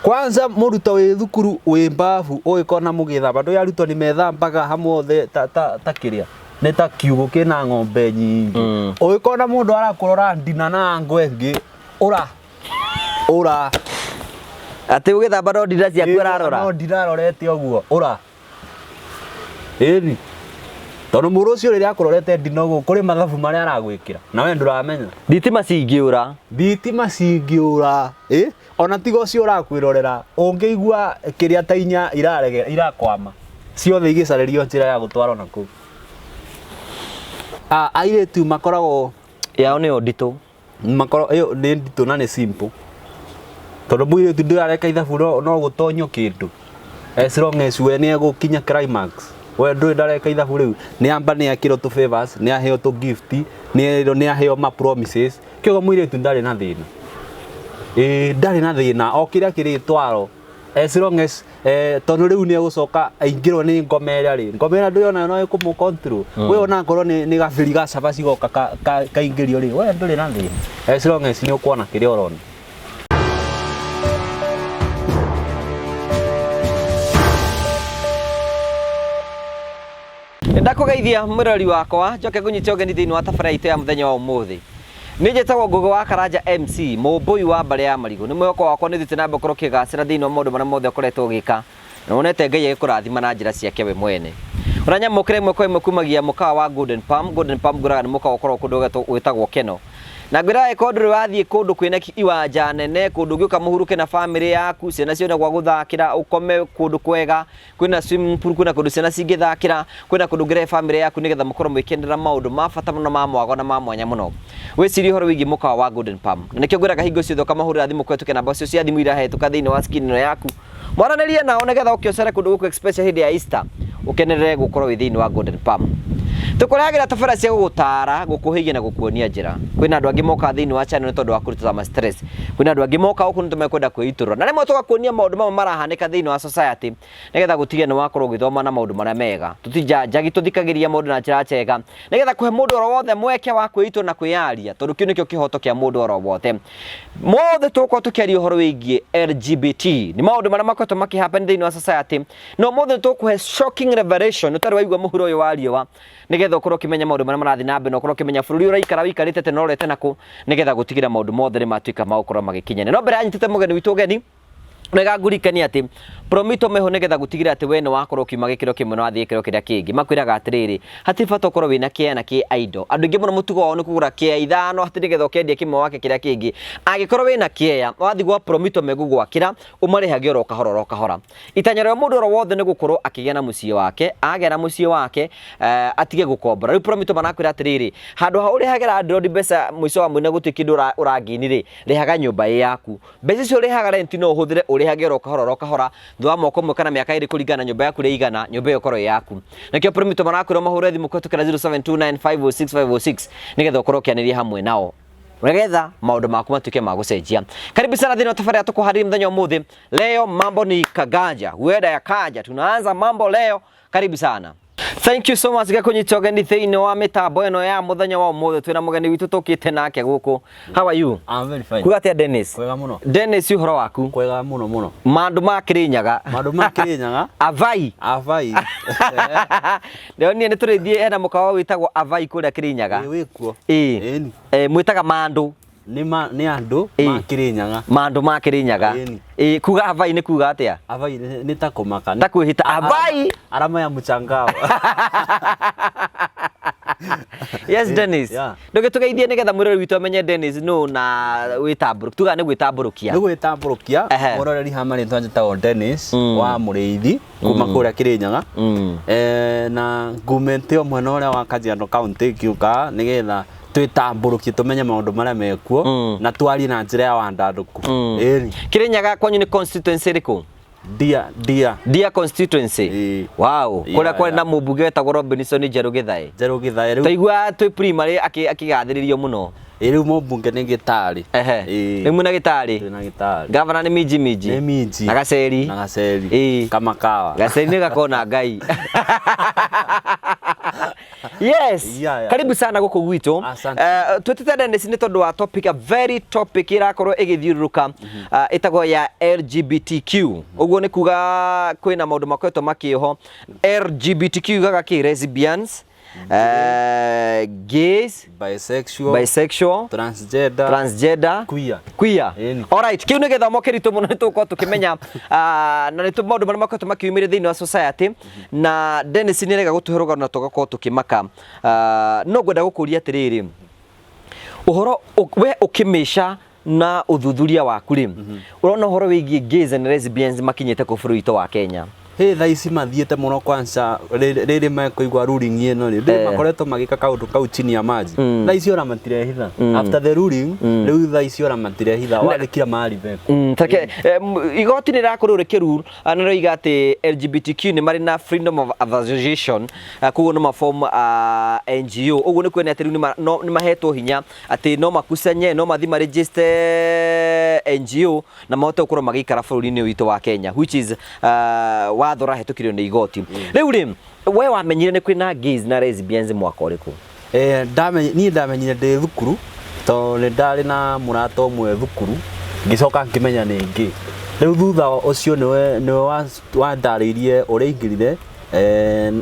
Kwanza mũrutwo wĩ thukuru wĩ mbabu ũgĩkona mũgĩthamba ndũĩ arutwo nĩ methambaga hamwe othe ta, ta, ta kĩrĩa nĩ ta kiugũ kĩna ng'ombe nyingĩ. Ũgĩkona mũndũ arakũrora ndina na ango ĩngĩ ũra ũra Atĩ ũgĩthamba no ndira ciaku ararora. No ndirarorete ũguo ũra ĩni tondũ mũndũ ũcio rĩrĩa akũrorete ndina ũguo kũrĩ mathabu marĩa aragwĩkĩra na we ndũramenya. Thitima cingĩũra. Thitima cingĩũra ĩ ona tiga ũcio ũrakwĩrorera ũngĩigua kĩrĩa ta inya irarege irakwama ciothe igĩcarĩrio njĩra ya gũtwarwo na kũu. Ah, airĩtu makoragwo Yao nĩyo nditũ. Makoro ĩyo nĩ nditũ na nĩ simple tondũ mũirĩtu ndũrareka ithabu no gũtonyio kĩndũ as long as we nĩ egũkinya climax we ndũrĩ ndareka ithabu rĩu nĩ amba nĩ ekĩrwo tũ favors nĩ aheo tũ gift nĩ erwo nĩ aheo ma promises kĩoguo mũirĩtu ndarĩ na thĩna ĩĩ ndarĩ na thĩna o kĩrĩa kĩrĩtwaro as long as eh, tondũ rĩu nĩ egũcoka aingĩrwo nĩ ngoma ĩrĩa rĩ ngoma ĩrĩa ndũĩ onayo no ĩkũmũ control we ona akorwo nĩ gabĩri ga cabaci goka kaingĩrio rĩ we ndũrĩ na thĩna as long as nĩ ũkuona kĩrĩa ũrona. Ndakũgeithia mwĩroreri wakwa njoke ngũnyite ũgeni thĩinĩ wa tabarĩra itũ ya mũthenya wa ũmũthĩ. Niĩ njĩtagwo Ngũgĩ wa Karanja MC, mũmbũi wa mbarĩ ya marigũ. Nĩ mwĩhoko wakwa nĩ ũthiĩte na mbere gũkorwo ũkĩgacĩra thĩinĩ wa maũndũ marĩa mothe ũkoretwo ũgĩka na wonete Ngai agĩkũrathima na njĩra ciake we mwene. Ũranyamũkĩra ĩmwe kwa ĩmwe kumagia mũkawa wa Golden Palm. Golden Palm ngũraga nĩ mũkawa ũkoragwo kũndũ gwĩtagwo Keno. Na ngwĩraga angĩkorwo ndũrĩ wathiĩ kũndũ kwĩna iwanja nene, kũndũ ũngĩũka mũhurũke na bamĩrĩ yaku, ciana cione gwa gũthakĩra, ũkome kũndũ kwega, kwĩna swimming pool, kwĩna kũndũ ciana cingĩthakĩra, kwĩna kũndũ ũngĩrehe bamĩrĩ yaku nĩgetha mũkorwo mũgĩkenerera maũndũ ma bata mũno ma mwago na ma mwanya mũno. Wĩcirie ũhoro wĩgiĩ mũkawa wa Golden Palm. Na nĩkĩo ngwĩraga hingo ciothe ũkamahũrĩra thimũ kũhetũkĩra namba cio cia thimũ irahetũka thĩinĩ wa screen ĩno yaku. Mwaranĩrie nao nĩgetha ũke ũcere kũndũ gũkũ especially hĩndĩ ya Easter, ũkenerere gũkorwo wĩ thĩinĩ wa Golden Palm. Tũkũrehagĩra tabarĩra cia gũgũtara, gũkũhĩgia na gũkuonia njĩra. Kwĩna andũ angĩ mokaga thĩinĩ wa channel nĩ tondũ wa kũruta ma stress. Kwĩna andũ angĩ mokaga gũkũ nĩ tondũ mekwenda kwĩitũrũra. Na rĩmwe tũgakuonia maũndũ mamwe marahanĩka thĩinĩ wa society nĩgetha gũtige nĩ wakorwo ũgĩthoma na maũndũ marĩa mega. Tũtijanjagi, tũthikagĩrĩria mũndũ na njĩra njega nĩgetha kũhe mũndũ oro wothe mweke wa kwĩitũrũra na kwĩyaria tondũ kĩu nĩkĩo kĩhoto kĩa mũndũ oro wothe. Mothe tũgũkorwo tũkĩaria ũhoro wĩgiĩ LGBT. Nĩ maũndũ marĩa makoretwo makĩ happen thĩinĩ wa society. Na ũmũthĩ nĩ tũgũkũhe shocking revelation ũtarĩ waigua mũhuro ũyũ wa riũa nĩgetha ũkorwo ũkĩmenya maũndũ marĩa marathiĩ na mbere na ũkorwo ũkĩmenya bũrũri ũraikara ũikarĩte atĩa na ũrorete nakũ nĩgetha gũtigĩrĩra maũndũ mothe nĩ matuĩka ma gũkorwo magĩkinyanĩra. No mbere ya nyitĩte mũgeni witũ ũgeni, wega ngũririkanie atĩ Promito meho nĩgetha gũtigĩrĩra atĩ we nĩ wakorwo ũkiuma gĩkĩro kĩmwe na wathiĩ gĩkĩro kĩrĩa kĩngĩ. Makwĩraga atĩrĩrĩ, hatirĩ bata ũkorwo wĩna kĩea na kĩ idle. Andũ aingĩ mũno mũtugo wao nĩ kũgũra kĩea ithano atĩ nĩgetha ũkendia kĩmwe wake kĩrĩa kĩngĩ. Angĩkorwo wĩna kĩea, wathiĩ gwa Promito megũgwakĩra, ũmarĩhage oro kahora oro kahora. Itanya rĩa mũndũ oro wothe nĩ gũkorwo akĩgĩa na mũciĩ wake, agĩa na mũciĩ wake eh, atige gũkombora. Rĩu Promito marakwĩra atĩrĩrĩ, handũ ha ũrĩhage landlord mbeca mũico wa mweri na gũtirĩ kĩndũ ũrangini rĩ, rĩhaga nyũmba ĩ yaku. Mbeca icio ũrĩhaga rent no ũhũthĩre ũrĩhage oro kahora oro kahora thutha wa mwaka ũmwe kana mĩaka ĩrĩ kũringana na nyũmba yaku ũrĩa ĩigana, nyũmba ĩyo ĩkorwo ĩ yaku. Nakĩo Promito marakwĩra ũmahũrĩre thimũ kũhetũkĩra 0729506506 nĩgetha ũkorwo ũkĩanĩria hamwe nao nĩgetha maũndũ maku matuĩke ma gũcenjia. Karibu sana thĩinĩ wa tabarĩra tũkũharĩria mũthenya wa ũmũthĩ. Leo mambo ni kaganja, huenda ya kaja. Tunaanza mambo leo. Karibu sana. Thank you so much gakũnyita ũgeni thĩinĩ wa mĩtambo ĩno ya mũthenya wa ũmũthĩ twĩna mũgeni witũ tũkĩte nake gũkũ. How are you? I'm very fine. Kuga atĩa Dennis? Kwega mũno. Dennis ũhoro waku? Kwega mũno mũno. Mandũ ma Kĩrĩnyaga. Mandũ ma Kĩrĩnyaga. Avai. Avai. Ndĩronire nĩ tũrĩthiĩ hena mũkawa wĩtagwo Avai kũrĩa Kĩrĩnyaga. Ĩ wĩkuo. Ĩĩ. Ĩni. Eh, mwĩtaga mandũ. Nĩ ma nĩ andũ Ĩĩ. ma Kĩrĩnyaga. Mandũ ma Kĩrĩnyaga. Ĩni. Ĩĩ, kuga Avai nĩ kuga atĩa? Avai nĩ ta kũmaka. Ta kwĩhĩta Avai. Alama ya mchangao. Yes, Dennis. Yeah. Ndũgĩtũgeithie nĩgetha mwĩroreri witũ amenye Dennis nũ na wĩtambũrũkia. Tugaga nĩ gwĩtambũrũkia. Nĩ gwĩtambũrũkia. Ehe. Mwĩroreri ha marĩtwa njĩtagwo Dennis Mm. wa Mũrĩithi kuma kũrĩa Kĩrĩnyaga. Mm. Eh, na ngumĩte o mwena ũrĩa wa Kajiado County ngiũka nĩgetha twĩtambũrũkie tũmenye maũndũ marĩa mekuo na twarie na njĩra ya wandandũku. Ĩni. Kĩrĩnyaga kwanyu nĩ constituency ĩrĩkũ? Ndia ndia. Ndia constituency. Ĩĩ. Wow. Yeah, Kũrĩa kwarĩ na yeah. mũmbunge wetagwo Robinson Njerũ Gĩthae. Njerũ Gĩthae rĩu. Taigua twĩ primary akĩgathĩrĩrio mũno. Ĩ rĩu mũmbunge nĩ Gĩtarĩ. Ehe. Ĩĩ. Rĩu mwĩna Gĩtarĩ. Twĩna Gĩtarĩ. Gavana nĩ Minji Minji. Nĩ Minji. Na Gaceri. Na Gaceri. Ĩĩ. Kamakawa. Gaceri nĩ gakona Ngai. Yes. Yeah. Karibu sana gũkũ gwitũ. Asante. Twĩtĩte Dennis nĩ tondũ wa topic, a very topic ĩrakorwo ĩgĩthiũrũrũka, ĩtagwo ya LGBTQ. Ũguo nĩ kuga kwĩna maũndũ makoretwo makĩho. LGBTQ yugaga kĩ? Lesbians, gays, Bisexual, bisexual, transgender, transgender, queer. Queer. Ĩni. Alright, kĩu nĩ gĩthomo kĩritũ mũno, nĩ tũgũkorwo tũkĩmenya na nĩ maũndũ marĩa makoretwo makiumĩria thĩinĩ wa society, na Dennis nĩ arega gũtũhe rũgano na tũgakorwo tũkĩmaka. No ngwenda gũkũria atĩrĩrĩ, ũhoro we ũkĩmĩca na ũthuthuria waku rĩ, ũrona ũhoro wĩgiĩ gays and lesbians makinyĩte kũ bũrũri witũ wa Kenya? Hĩ, thaa ici mathiĩte mũno. Kwanza rĩrĩ mekũigua ruling ĩno rĩ, ndĩ makoretwo magĩka kaũndũ kau chini ya maji. Thaa ici ona matirehitha after the ruling. Rĩu thaa ici ona matirehitha, wathĩkira mahali beku. Take, igoti nĩ rĩrakorwo rĩkĩrule na rĩroiga atĩ LGBTQ nĩ marĩ na freedom of association, koguo no maform NGO. Ũguo nĩ kuonania atĩ rĩu nĩ mahetwo hinya atĩ no makusanye, no mathiĩ maregister NGO na mahote gũkorwo magĩikara bũrũri-inĩ witũ wa Kenya, which is watho ũrahĩtũkirio nĩ igoti. Rĩu rĩ, we wamenyire nĩ kwĩna gays na lesbians mwaka ũrĩkũ? Niĩ ndamenyire ndĩ thukuru, tondũ nĩ ndarĩ na mũrata ũmwe thukuru, ngĩcoka ngĩmenya nĩ ngĩ. Rĩu thutha ũcio nĩwe wandarĩirie ũrĩa aingĩrire.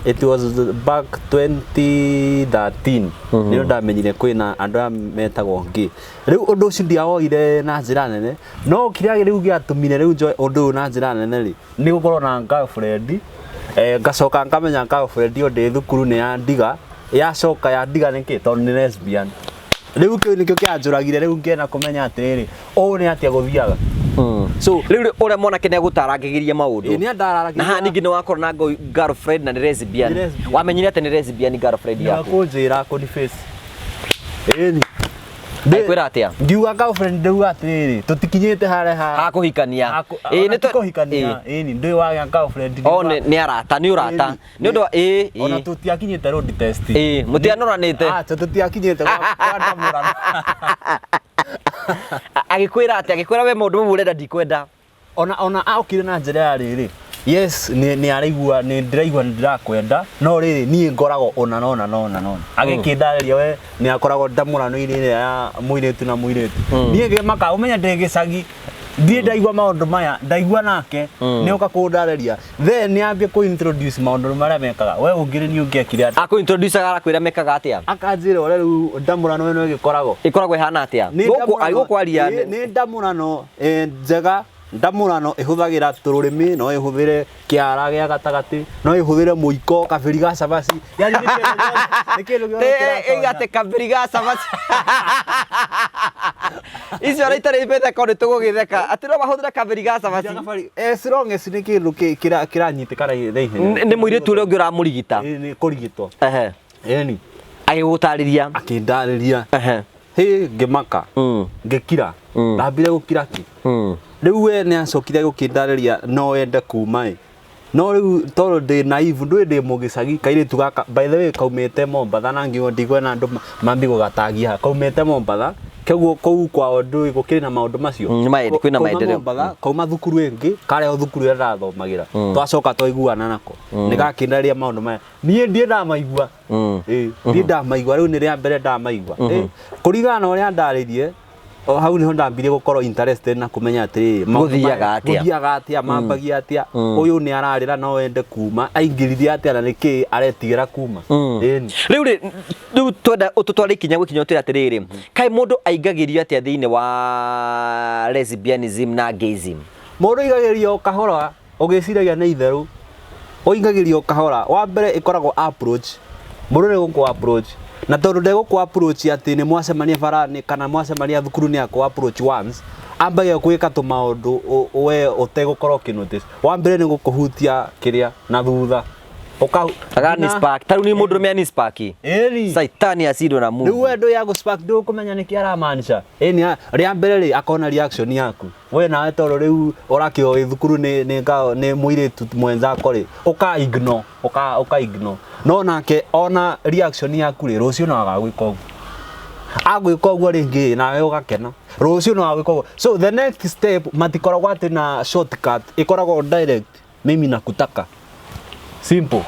It was back 2013 nĩrĩo ndamenyire kwĩna andũ aya metagwo ngĩ. Rĩu ũndũ ũcio ndiawoire na njĩra nene, no kĩrĩa rĩu gĩatũmire rĩu njoe ũndũ ũyũ na njĩra nene rĩ, nĩ gũkorwo na girlfriend. Ngacoka ngamenya girlfriend ĩyo ndĩ thukuru nĩ ya ndiga, yacoka ya ndiga nĩkĩ? Tondũ nĩ lesbian. Rĩu kĩu nĩkĩo kĩanjũragire, rĩu ngĩenda kũmenya atĩrĩrĩ, ũũ nĩ atĩa gũthiaga. So Rĩu rĩ, ũrĩa mwanake nĩ agũtarangĩgĩria maũndũ. Ĩ, nĩ andararagĩria. Na haha ningĩ nĩ wakorwo na girlfriend na nĩ lesbian. Nĩ lesbian. Wamenyire atĩ nĩ lesbian girlfriend nĩ yaku? kũnjĩra kũni-face, ĩni. Akwĩra atĩa? Ngiuga girlfriend ndauga atĩrĩrĩ, tũtikinyĩte harĩa ha Hakũhikania. Ĩ, ona ti kũhikania. Ĩni, ndũĩ wagĩa girlfriend. O nĩ arata, nĩ ũrata. Ĩni. Nĩ ũndũ wa ĩ Ona ĩ. tũtiakinyĩte road test. Ĩ, mũtianoranĩte. Acha, tũtiakinyĩte kwandamũrana. Agĩkwĩra atĩa? Agĩkwĩra we maũndũ mau ũrenda ndikwenda? Ona aokire na njĩra ya rĩrĩ, yes, nĩ araigua nĩ ndĩraigua nĩ ndĩrakwenda, no rĩrĩ, niĩ ngoragwo ũna nona nona nona. Agĩkĩndarĩria we nĩ akoragwo ndamũrano-inĩ ĩrĩa ya mũirĩtu na mũirĩtu. Niĩ ngĩmaka, ũmenye ndĩ gĩcagi, ndiĩ ndaigua maũndũ maya, ndaigua nake nĩ oka kũndarĩria, then nĩ ambie kũ introduce maũndũ marĩa mekaga. We ũngĩrĩ nĩ ũngĩekire atĩa? Akũ introduce arakwĩra mekaga atĩa? Akanjĩra ũrĩa rĩu ndamũrano ĩno ĩgĩkoragwo. Ĩkoragwo ĩhana atĩa? Nĩ Gũkũ ndamũrano- agĩgũkwaria. Nĩ ndamũrano njega. Ndamũrano ĩhũthagĩra tũrũrĩmĩ, no ĩhũthĩre kĩara gĩa gatagatĩ, no ĩhũthĩre mũiko, kabĩri ga cabaci, yani nĩ kĩndũ gĩothe kĩratonya. Ĩgate kabiri ga cabaci icio ona itarĩ ibete ko nĩ tũgũgĩtheka atĩ no mahũthĩre kabiri ga cabaci. As long as nĩ kĩndũ kĩranyitĩka na ihenya. Nĩ mũirĩtu ũrĩa ũngĩ ũramũrigita? Ĩ, nĩ kũrigitwo. Ĩni. Agĩgũtarĩria. Akĩndarĩria. Hĩ, ngĩmaka. Ngĩkira. Ndambire gũkira ki. Rĩu we nĩ acokire gũkĩndarĩria no wende kuma ĩ, no rĩu tondũ ndĩ naive, ndũĩ ndĩ mũgĩcagi, kairĩtu gaka, by the way, kaumĩte Mombatha, na ngiuga ndikwenda andũ mambi gũgatagia haha. Kaumĩte Mombatha, koguo kũu kwao ndũĩ gũkĩrĩ na maũndũ macio. Kwĩna Kauma maendeleo. Mombatha, kauma thukuru ĩngĩ, karĩa o thukuru ĩrĩa ndathomagĩra. Twacoka twaiguana nako, nĩ gakĩndarĩria maũndũ maya niĩ ndiĩ ndamaigua. Ĩ, ndiĩ ndamaigua, rĩu nĩ rĩa mbere ndamaigua. Ĩ, kũringana na ũrĩa ndarĩrie o hau niho ndambirie gũkorwo interested na kũmenya atĩrĩrĩ, maũndũ Gũthiaga maya- atĩa? Gũthiaga atĩa, mambagia atĩa, ũyũ nĩ ararĩra no wende kuma, aingĩririe atĩa, na nĩkĩ aretigĩra kuma. Ĩni. Rĩu rĩ, rĩu twenda ũtũtware ikinya gwĩkinya, ũtwĩre atĩrĩrĩ, kaĩ mũndũ aingagĩrio atĩa thĩinĩ wa lesbianism na gayism? Mũndũ aigagĩrio o kahora, ũgĩciragia nĩ itherũ, ũingagĩrio o kahora. Wa mbere ĩkoragwo approach. Mũndũ nĩ gũkũ approach, na tondũ ndegũkũ approach atĩ nĩ mwacemania bara kana mwacemania thukuru, nĩ akũ approach once, ambagia gwĩka tũmaũndũ we ũtegũkorwo ũkĩ notice. Wa mbere nĩ gũkũhutia kĩrĩa na thutha. Agani spark ta rĩu nĩ mũndũrũme ani spark. Ĩni. Saitani acindwo na Rĩu Mungu. we ndũ ya gũ-spark, ndũkũmenya nĩkĩ aramaanisha. Ĩni, rĩa mbere rĩ, akona reaction yaku we nawe, tondũ rĩu ũrakĩo wĩ thukuru nĩ mũirĩtu mwenzako rĩ, ũka ignore, ũka ignore, no nake ona reaction yaku rĩ, rũciũ no agagwĩka ũguo, agwĩka ũguo rĩngĩ nawe ũgakena, rũciũ no agwĩka ũguo. So the next step matikoragwo atĩ na shortcut, ĩkoragwo direct, mimi nakutaka, simple.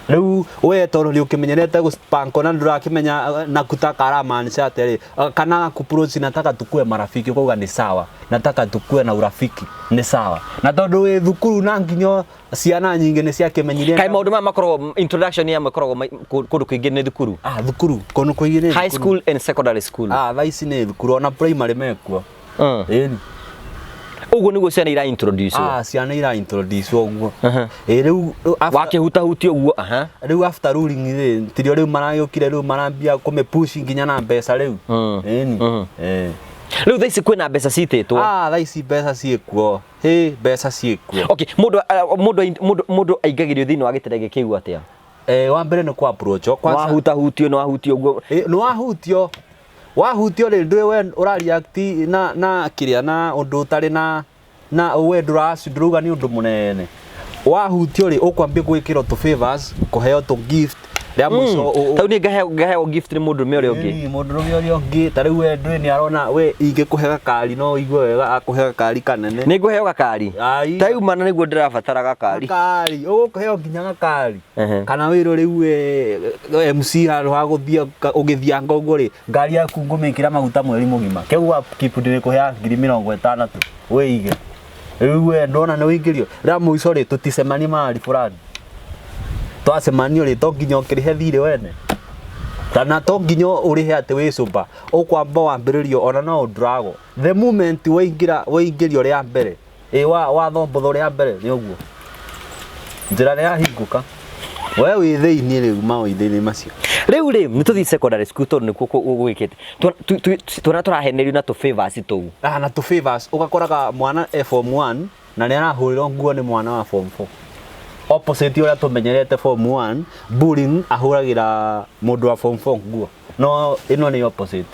Rĩu we tondũ nĩ ũkĩmenyerete gũspank na ndũrakĩmenya na kutaka aramaanisha atĩrĩ, kana akuapproach, "Nataka tukue marafiki," ukauga, "Ni sawa, nataka tukue na urafiki, ni sawa." Na tondũ wĩ thukuru na nginya ciana nyingĩ nĩ ciakĩmenyire. Kaĩ maũndũ maya makoragwo, introduction ya makoragwo kũndũ kũingĩ nĩ thukuru? Ah, thukuru kũndũ kũingĩ nĩ High thukuru. school and secondary school. Ah, thaa ici nĩ thukuru, ona primary mekuo. Ĩni. Ũguo nĩguo ciana ira introduce? Ah, ciana ira introduce ũguo. Ĩ, rĩu Wakĩhutahutia ũguo, aha. Rĩu after ruling rĩ, tirio rĩu maragĩũkire, rĩu marambia kũmĩpush nginya na mbeca rĩu. Ĩni. Eh. Rĩu thaa ici kwĩna mbeca citĩtwo? Ah, thaa ici mbeca ciĩkuo, hĩ, mbeca ciĩkuo. Okay, mũndũ aingagĩrio thĩinĩ wa gĩterege kĩu atĩa? Eh, wa mbere nĩ kũ approach kwanza. Wahutahutio, nĩ wahutio ũguo. Ĩ, nĩ wahutio, wahutio rĩ, ndũĩ we ũrareact na kĩrĩa na ũndũ ũtarĩ na we ndũrauga nĩ ũndũ mũnene. Wahutio rĩ, ũkwambia gwĩkĩrwo tũ favors, kũheo tũ gift, rĩa mũico Tau niĩ ngaheo gift nĩ mũndũrũme ũrĩa ũngĩ? Ĩni, mũndũrũme ũrĩa ũngĩ. Ta rĩu we ndũĩ nĩ arona we ingĩkũhe gakari no ũigue wega, akũhe gakari kanene. Nĩ ngũheo gakari? Ai. Ta mana nĩguo ndĩrabatara gakari. Gakari ũgũkũheo nginya gakari. Kana wĩrwo rĩu we MC, handũ ha gũthiĩ ũgĩthianga ũguo rĩ, ngari yaku ngũmĩkĩra maguta mweri mũgima, kĩu upkeep ndĩrĩkũheaga 60,000 wĩige. Rĩu we ndona nĩ wĩingĩrio. Rĩa mũico rĩ, tũticemanie mahali fulani, twacemanio rĩ, to nginya ũkĩrĩhe thirĩ wene, kana to nginya ũrĩhe atĩ wĩ sober, ũkwamba wambĩrĩrio ona no ũndrago the moment waingĩra, waingĩrio rĩa mbere, ĩ wa wathombotho rĩa mbere, nĩ ũguo njĩra nĩ yahingũka, we wĩ thĩinĩ rĩu maũndũ-inĩ macio. Rĩu rĩ, nĩ tũthiĩ secondary school tondũ nĩkuo gwĩkĩte. Twana tũrahenerio na tũ favors tũu. Ah, na tũ favors, ũgakoraga mwana e form 1 na nĩ arahũrĩrwo nguo nĩ mwana wa form 4, opposite ũrĩa tũmenyerete. Form 1 bullying, ahũragĩra mũndũ wa form 4 nguo, no ĩno nĩ opposite.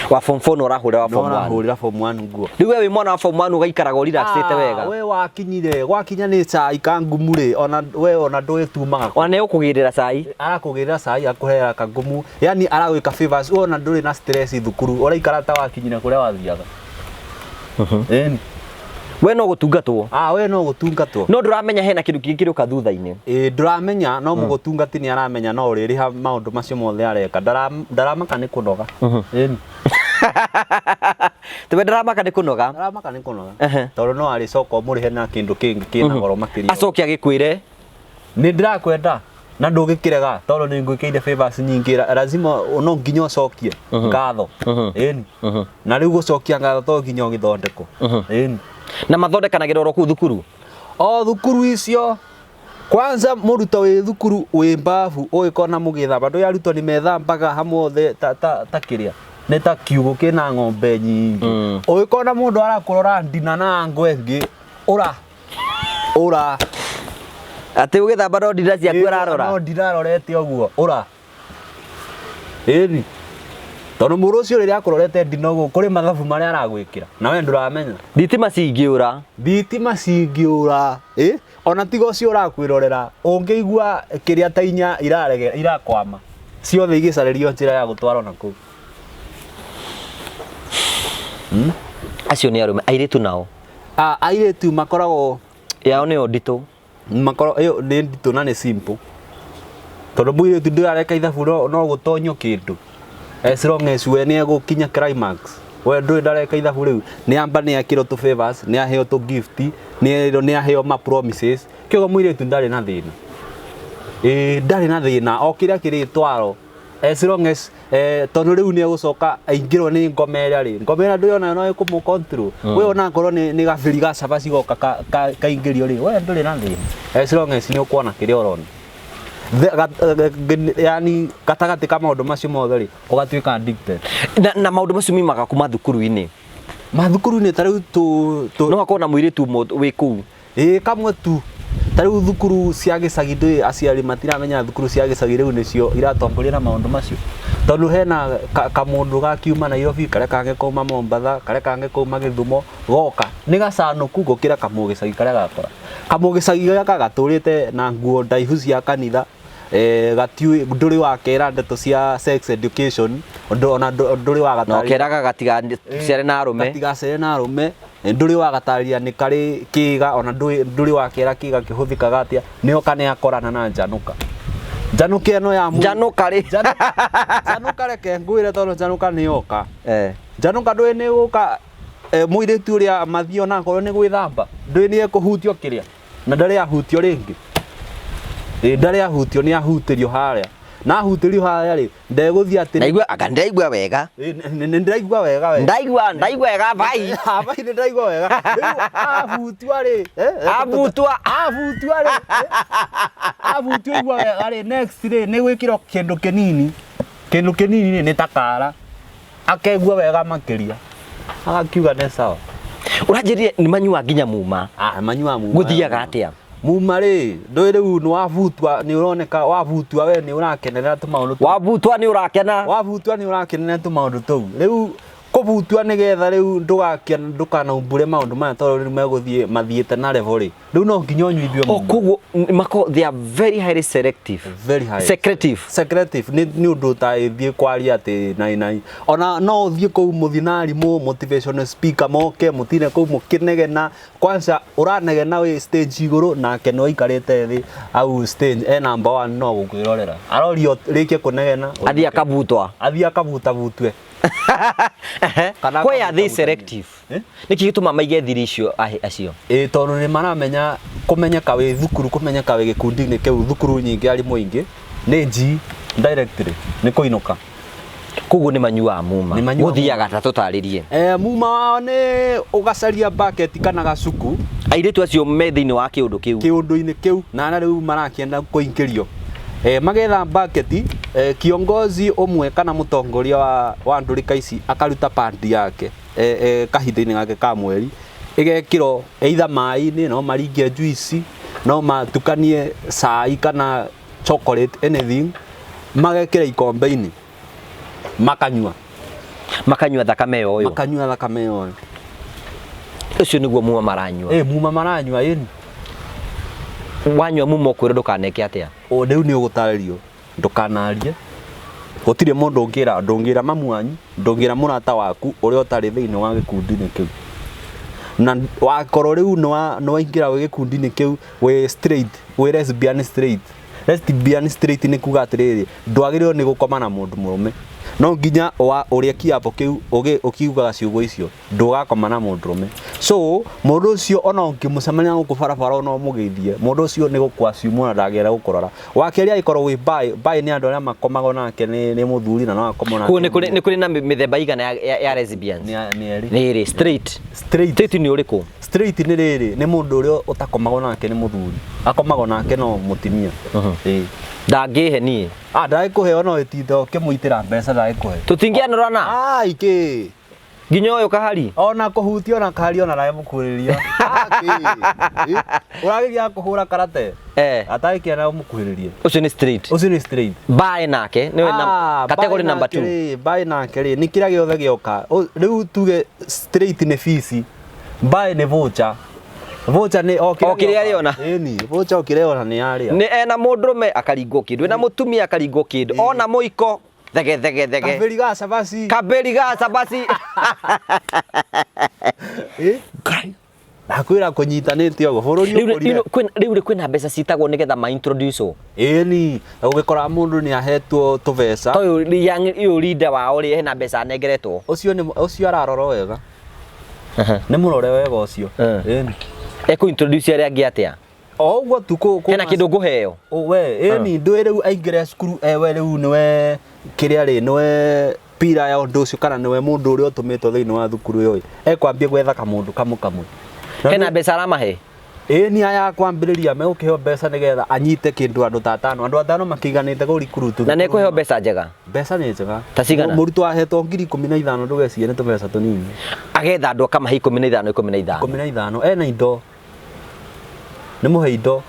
Wa form 4 no ũrahũrĩra wa No form 1. Arahũrĩra form 1 nguo. Rĩu we wĩ mwana wa form 1 ũgaikaraga ũrelaxĩte wega. We wakinyire gwakinya nĩ cai kangumu rĩ, ona we ona ndũĩ tumaga. Ona nĩ ũkũgĩrĩra cai. Arakũgĩrĩra cai, akũheaga kangumu, yani aragwĩka favors, we ona ndũrĩ na stress thukuru, ũraikara ta wakinyire kũrĩa wathiaga. Ĩni. We no gũtungatwo. Ah, we no gũtungatwo. No ndũramenya hena kĩndũ kĩngĩ kĩrĩũka thutha-inĩ. Ĩ, ndũramenya, no mũgũtungati nĩ aramenya no ũrĩrĩha maũndũ macio mothe areka. Ndaramaka nĩ kũnoga. Ĩni. Tiwe ndaramaka nĩ kũnoga. Ndaramaka nĩ kũnoga tondũ no arĩcoka ũmũrĩhe na kĩndũ kĩngĩ kĩna goro makĩria. Acoke agĩkwĩre, "Nĩ ndĩrakwenda na ndũgĩkĩrega tondũ nĩ ngwĩkĩire favors nyingĩ." Lazima no nginya ũcokie ngatho. Ĩni. Na rĩu gũcokia ngatho to nginya ũgĩthondekwo. Ĩni. Na mathondekanagĩra oro kũu thukuru? O thukuru icio. Kwanza mũrutwo wĩ thukuru wĩ mbabu, ũgĩkona mũgĩthamba, ndũĩ arutwo nĩ methambaga hamwe othe ta kĩrĩa nĩ ta kiugũ kĩna ng'ombe nyingĩ. Ũgĩkona mũndũ arakũrora ndina na ngo ĩngĩ, ũra ũra. Atĩ ũgĩthamba no ndira ciaku ararora? No ndirarorete ũguo, ũra. Ĩni, tondũ mũndũ ũcio rĩrĩa akũrorete ndina ũguo, kũrĩ mathabu marĩa aragwĩkĩra na we ndũramenya. Thitima cingĩũra? Thitima cingĩũra, ĩ, ona tiga ũcio ũrakwĩrorera, ũngĩigua kĩrĩa ta inya irarege irakwama ciothe igĩcarĩrio njĩra ya gũtwarwo na kũu. Acio nĩ arũme. Airĩtu nao? Ah, airĩtu makoragwo Yao nĩyo nditũ. Makorwo ĩyo nĩ nditũ na nĩ simple, tondũ mũirĩtu ndũĩ areka ithabu no gũtonyio kĩndũ, as long as we nĩ egũkinya climax. We ndũĩ ndareka ithabu, rĩu nĩ amba nĩ ekĩrwo tũ favors, nĩ aheo tũ gift, nĩ erwo, nĩ aheo ma promises. Kĩoguo mũirĩtu ndarĩ na thĩna, ĩĩ, ndarĩ na thĩna o kĩrĩa kĩrĩtwaro, as long as tondũ rĩu nĩ egũcoka aingĩrwo nĩ ngoma ĩrĩa rĩ, ngoma ĩrĩa ndũĩ onayo no ĩkũmũ control. We ona akorwo nĩ gabĩri ga cabaci goka kaingĩrio rĩ, we ndũrĩ na thĩna, as long as nĩ ũkuona kĩrĩa ũrona. Yani gatagatĩ ka maũndũ macio mothe rĩ, ũgatuĩka addicted. Na maũndũ macio miumaga kuma thukuru-inĩ? Mathukuru-inĩ, ta rĩu tũ No hakorwo na mũirĩtu ũmwe wĩ kũu? Ĩĩ, kamwe tu. Ta rĩu thukuru cia gĩcagi, ndũĩ aciari matiramenya thukuru cia gĩcagi rĩu nĩcio iratongoria na maũndũ macio, tondũ hena kamũndũ gakiuma Nairobi, karĩa kangĩ kauma Mombatha, karĩa kangĩ kauma Gĩthumo, goka nĩ gacanũku gũkĩra kamũgĩcagi karĩa gakora. Kamũgĩcagi gaka gatũrĩte na nguo ndaihu cia kanitha, gatiũĩ, ndũrĩ wakera ndeto cia sex education, ona ndũrĩ Na wagatarĩria. ũkeraga gatigaciare na arũme. Gatigacere na arũme. Ndũrĩ wagatarĩria nĩ karĩ kĩga, ona ndũrĩ wakera kĩga kĩhũthĩkaga atĩa. Nĩoka nĩ akorana na njanũka, njanũka ĩno ya Njanũka rĩ? Njanũka, reke ngwĩre, tondũ njanũka nĩyoka. Njanũka ndũĩ nĩ gũka, mũirĩtu ũrĩa mathiĩ onakorwo nĩ gwĩthamba, ndũĩ nĩ ekũhutio kĩrĩa na ndarĩ ahutio rĩngĩ. Ĩ ndarĩ ahutio, nĩ ahutĩrio harĩa, na ahutĩrio harĩa rĩ, ndegũthiĩ atĩ Naigua anga ndaigua wega. Ĩ, nĩ ndĩraigua wega we. Ndaigua wega vai. Vai, nĩ ndĩraigua wega. Rĩu abutua rĩ, Abutua. Abutua rĩ, abutua igua wega rĩ, next rĩ nĩ gwĩkĩrwo kĩndũ kĩnini, kĩndũ kĩnini rĩ nĩ ta kara, akegua wega makĩria, agakiuga nĩ sawa. Ũranjĩrire nĩ manyua nginya muma. Ah, manyua muma. Gũthiaga atĩa? Muma rĩ, ndũĩ rĩu nĩ wabutua, nĩ ũroneka wabutua we nĩ ũrakenerera tũmaũndũ tũu. Wabutwa nĩ ũrakena. Wabutua nĩ ũrakenerera tũmaũndũ tũu. Rĩu kũbutua nĩgetha rĩu ndũkanaumbũre maũndũ maya, tondũ rĩu megũthiĩ mathiĩte na level rĩ, rĩu no nginya ũnyuithio O muma. koguo mako they are very highly selective. Very high. Secretive. Secretive nĩ ũndũ ũtagĩthiĩ kwaria atĩ nai nai, ona no ũthiĩ kũu mũthiĩ na arimũ motivational speaker moke mũtine kũu mũkĩnegena. Kwanza ũranegena wĩ stage igũrũ, nake nĩ waikarĩte thĩ au stage e number one, no gũkwĩrorera arorio rĩkie kũnegena. Athiĩ akabutwa. Athiĩ akabutabutwe. Kana Why are they akabutabutanio. selective? Eh? Nĩkĩ gĩtũma maige thiri icio acio? Ĩ tondũ nĩ maramenya kũmenyeka wĩ thukuru, kũmenyeka wĩ gĩkundi-inĩ kĩu, thukuru nyingĩ arimũ aingĩ nĩ G directly nĩ kũinũka. Koguo nĩ manyuaga muma. Nĩ manyuaga. Gũthiaga ta tũtarĩrie. Muma wao nĩ ũgacaria bucket kana gacuku. Airĩtu acio me thĩinĩ wa kĩũndũ kĩu. Kĩũndũ-inĩ kĩu na arĩa rĩu marakĩenda kũingĩrio, magetha bucket, kiongozi ũmwe kana mũtongoria wa ndũrĩka ici akaruta pandi yake, kahinda-inĩ gake ka mweri, ĩgekĩrwo either maĩ-inĩ, no maringie juice, no matukanie cai kana chocolate, anything, magekĩra ikombe-inĩ makanyua. Makanyua thakame yoyo. Makanyua thakame yoyo. Ũcio nĩguo muma maranyua. Ĩ muma maranyua, ĩni. Wanyua muma ũkwĩrwo ndũkaneke atĩa? O rĩu nĩ ũgũtarĩrio ndũkanarie, gũtirĩ mũndũ ũngĩra, ndũngĩra mamu wanyu, ndũngĩra mũrata waku ũrĩa ũtarĩ thĩinĩ wa gĩkundi-inĩ kĩu. Na wakorwo rĩu nĩ waingĩra wĩ gĩkundi-inĩ kĩu, wĩ straight, wĩ lesbian straight. Lesbian straight nĩ kuga atĩrĩrĩ, ndwagĩrĩirwo nĩ gũkoma na mũndũ mũrũme, no nginya wa ũrĩa kĩapo kĩu ũkiugaga ciugo icio, ndũgakoma na mũndũ mũrũme. So mũndũ ũcio ona ũngĩmũcemania gũkũ barabara ona ũmũgeithie, mũndũ ũcio nĩ gũkũ-assume ona ndangĩenda gũkũrora. Wa kerĩ, angĩkorwo wĩ bi, bi nĩ andũ arĩa makomagwo nake nĩ mũthuri na no akomwo nake. Koguo nĩ kũrĩ na mĩthemba igana ya lesbians? Nĩ erĩ. Nĩ ĩrĩ straight. Straight. Straight nĩ ũrĩkũ? Straight nĩ rĩrĩ, nĩ mũndũ ũrĩa ũtakomagwo nake nĩ mũthuri, akomagwo nake no mũtumia. Ĩĩ. Ndangĩhe niĩ. Ah, ndagĩkũhe, ona ũtinda ũkĩmũitĩra mbeca ndagĩkũhe. Tũtingĩanũrana. Ai kĩ. Nginya ũyũ kahari. Ona kũhutia ona kahari ona ndagĩmũkuhĩrĩria. Ũragĩthiaga kũhũra karate, atagĩkĩenda ũmũkuhĩrĩrie. Ũcio nĩ straight. Ũcio nĩ straight. Bi nake nĩwe na category number 2. Bi nake rĩ, nĩ kĩrĩa gĩothe gĩoka. Rĩu tuge straight nĩ fees, bi nĩ voucher. Voucher nĩ o O kĩrĩa arĩona. Ĩni, voucher o kĩrĩa ona nĩ yarĩa. Nĩ ena mũndũrũme akaringwo kĩndũ, ena mũtumia akaringwo kĩndũ, ona mũiko thege thege thege. Kabĩri ga cabaci. Kabĩri ga cabaci. Ĩ? Ndakwĩra kũnyitanĩte ũguo bũrũri ũkũrire. Rĩu rĩ kwĩna mbeca citagwo nĩgetha ma introduce wo. Ĩni, ũgĩkora mũndũ nĩ ahetwo tũbeca. Ta ũyũ young ũyũ leader wao rĩ, hena mbeca anengeretwo. Ũcio nĩ ũcio ararorwo wega. Nĩ mũrore wega ũcio. Ĩni. Ekũ introduce arĩa angĩ atĩa? O ũguo tu Hena kĩndũ ngũheo. We, ĩni, ndũĩ rĩu aingĩre cukuru, we rĩu nĩwe kĩrĩa rĩ, nĩwe pira ya ũndũ ũcio kana nĩwe mũndũ ũrĩa ũtũmĩtwo thĩinĩ wa thukuru ĩyo ĩ, ekwambia gwetha kamũndũ kamwe kamwe. Hena mbeca aramahe. Ĩni, aya kwambĩrĩria megũkĩheo mbeca nĩgetha anyite kĩndũ andũ ta atano, andũ atano makĩiganĩte kũu recruit. Na nĩ ekũheo mbeca njega. Mbeca nĩ njega. Ta cigana? Mũrutwo ahetwo 15,000, ndũgecirie nĩ tũbeca tũnini. Agetha andũ akamahe 15 15. 15, ena indo, nĩ mũhe indo.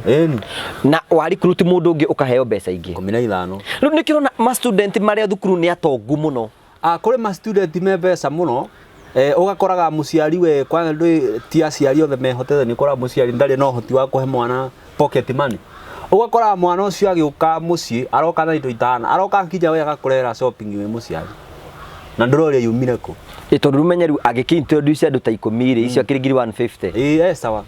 Ĩni. Na wa recruit mũndũ ũngĩ ũkaheo mbeca ingĩ. 15. Rĩu nĩkĩrona ma student marĩa thukuru nĩ atongu mũno. Ah, kũrĩ ma student me mbeca mũno, ũgakoraga mũciari we kwanza ndũĩ ti aciari othe mehotete, nĩ ũkoraga mũciari ndarĩ na ũhoti wa kũhe mwana pocket money, ũgakoraga mwana ũcio agĩũka mũciĩ aroka na indo itana, aroka nginya we agakũrehera shopping wĩ mũciari. Na ndũroria yumire kũ. Ĩ tondũ rĩu menye rĩu agĩkĩ-introduce andũ ta 10 rĩ, icio akĩrĩ 1,150. Ĩĩ, e sawa.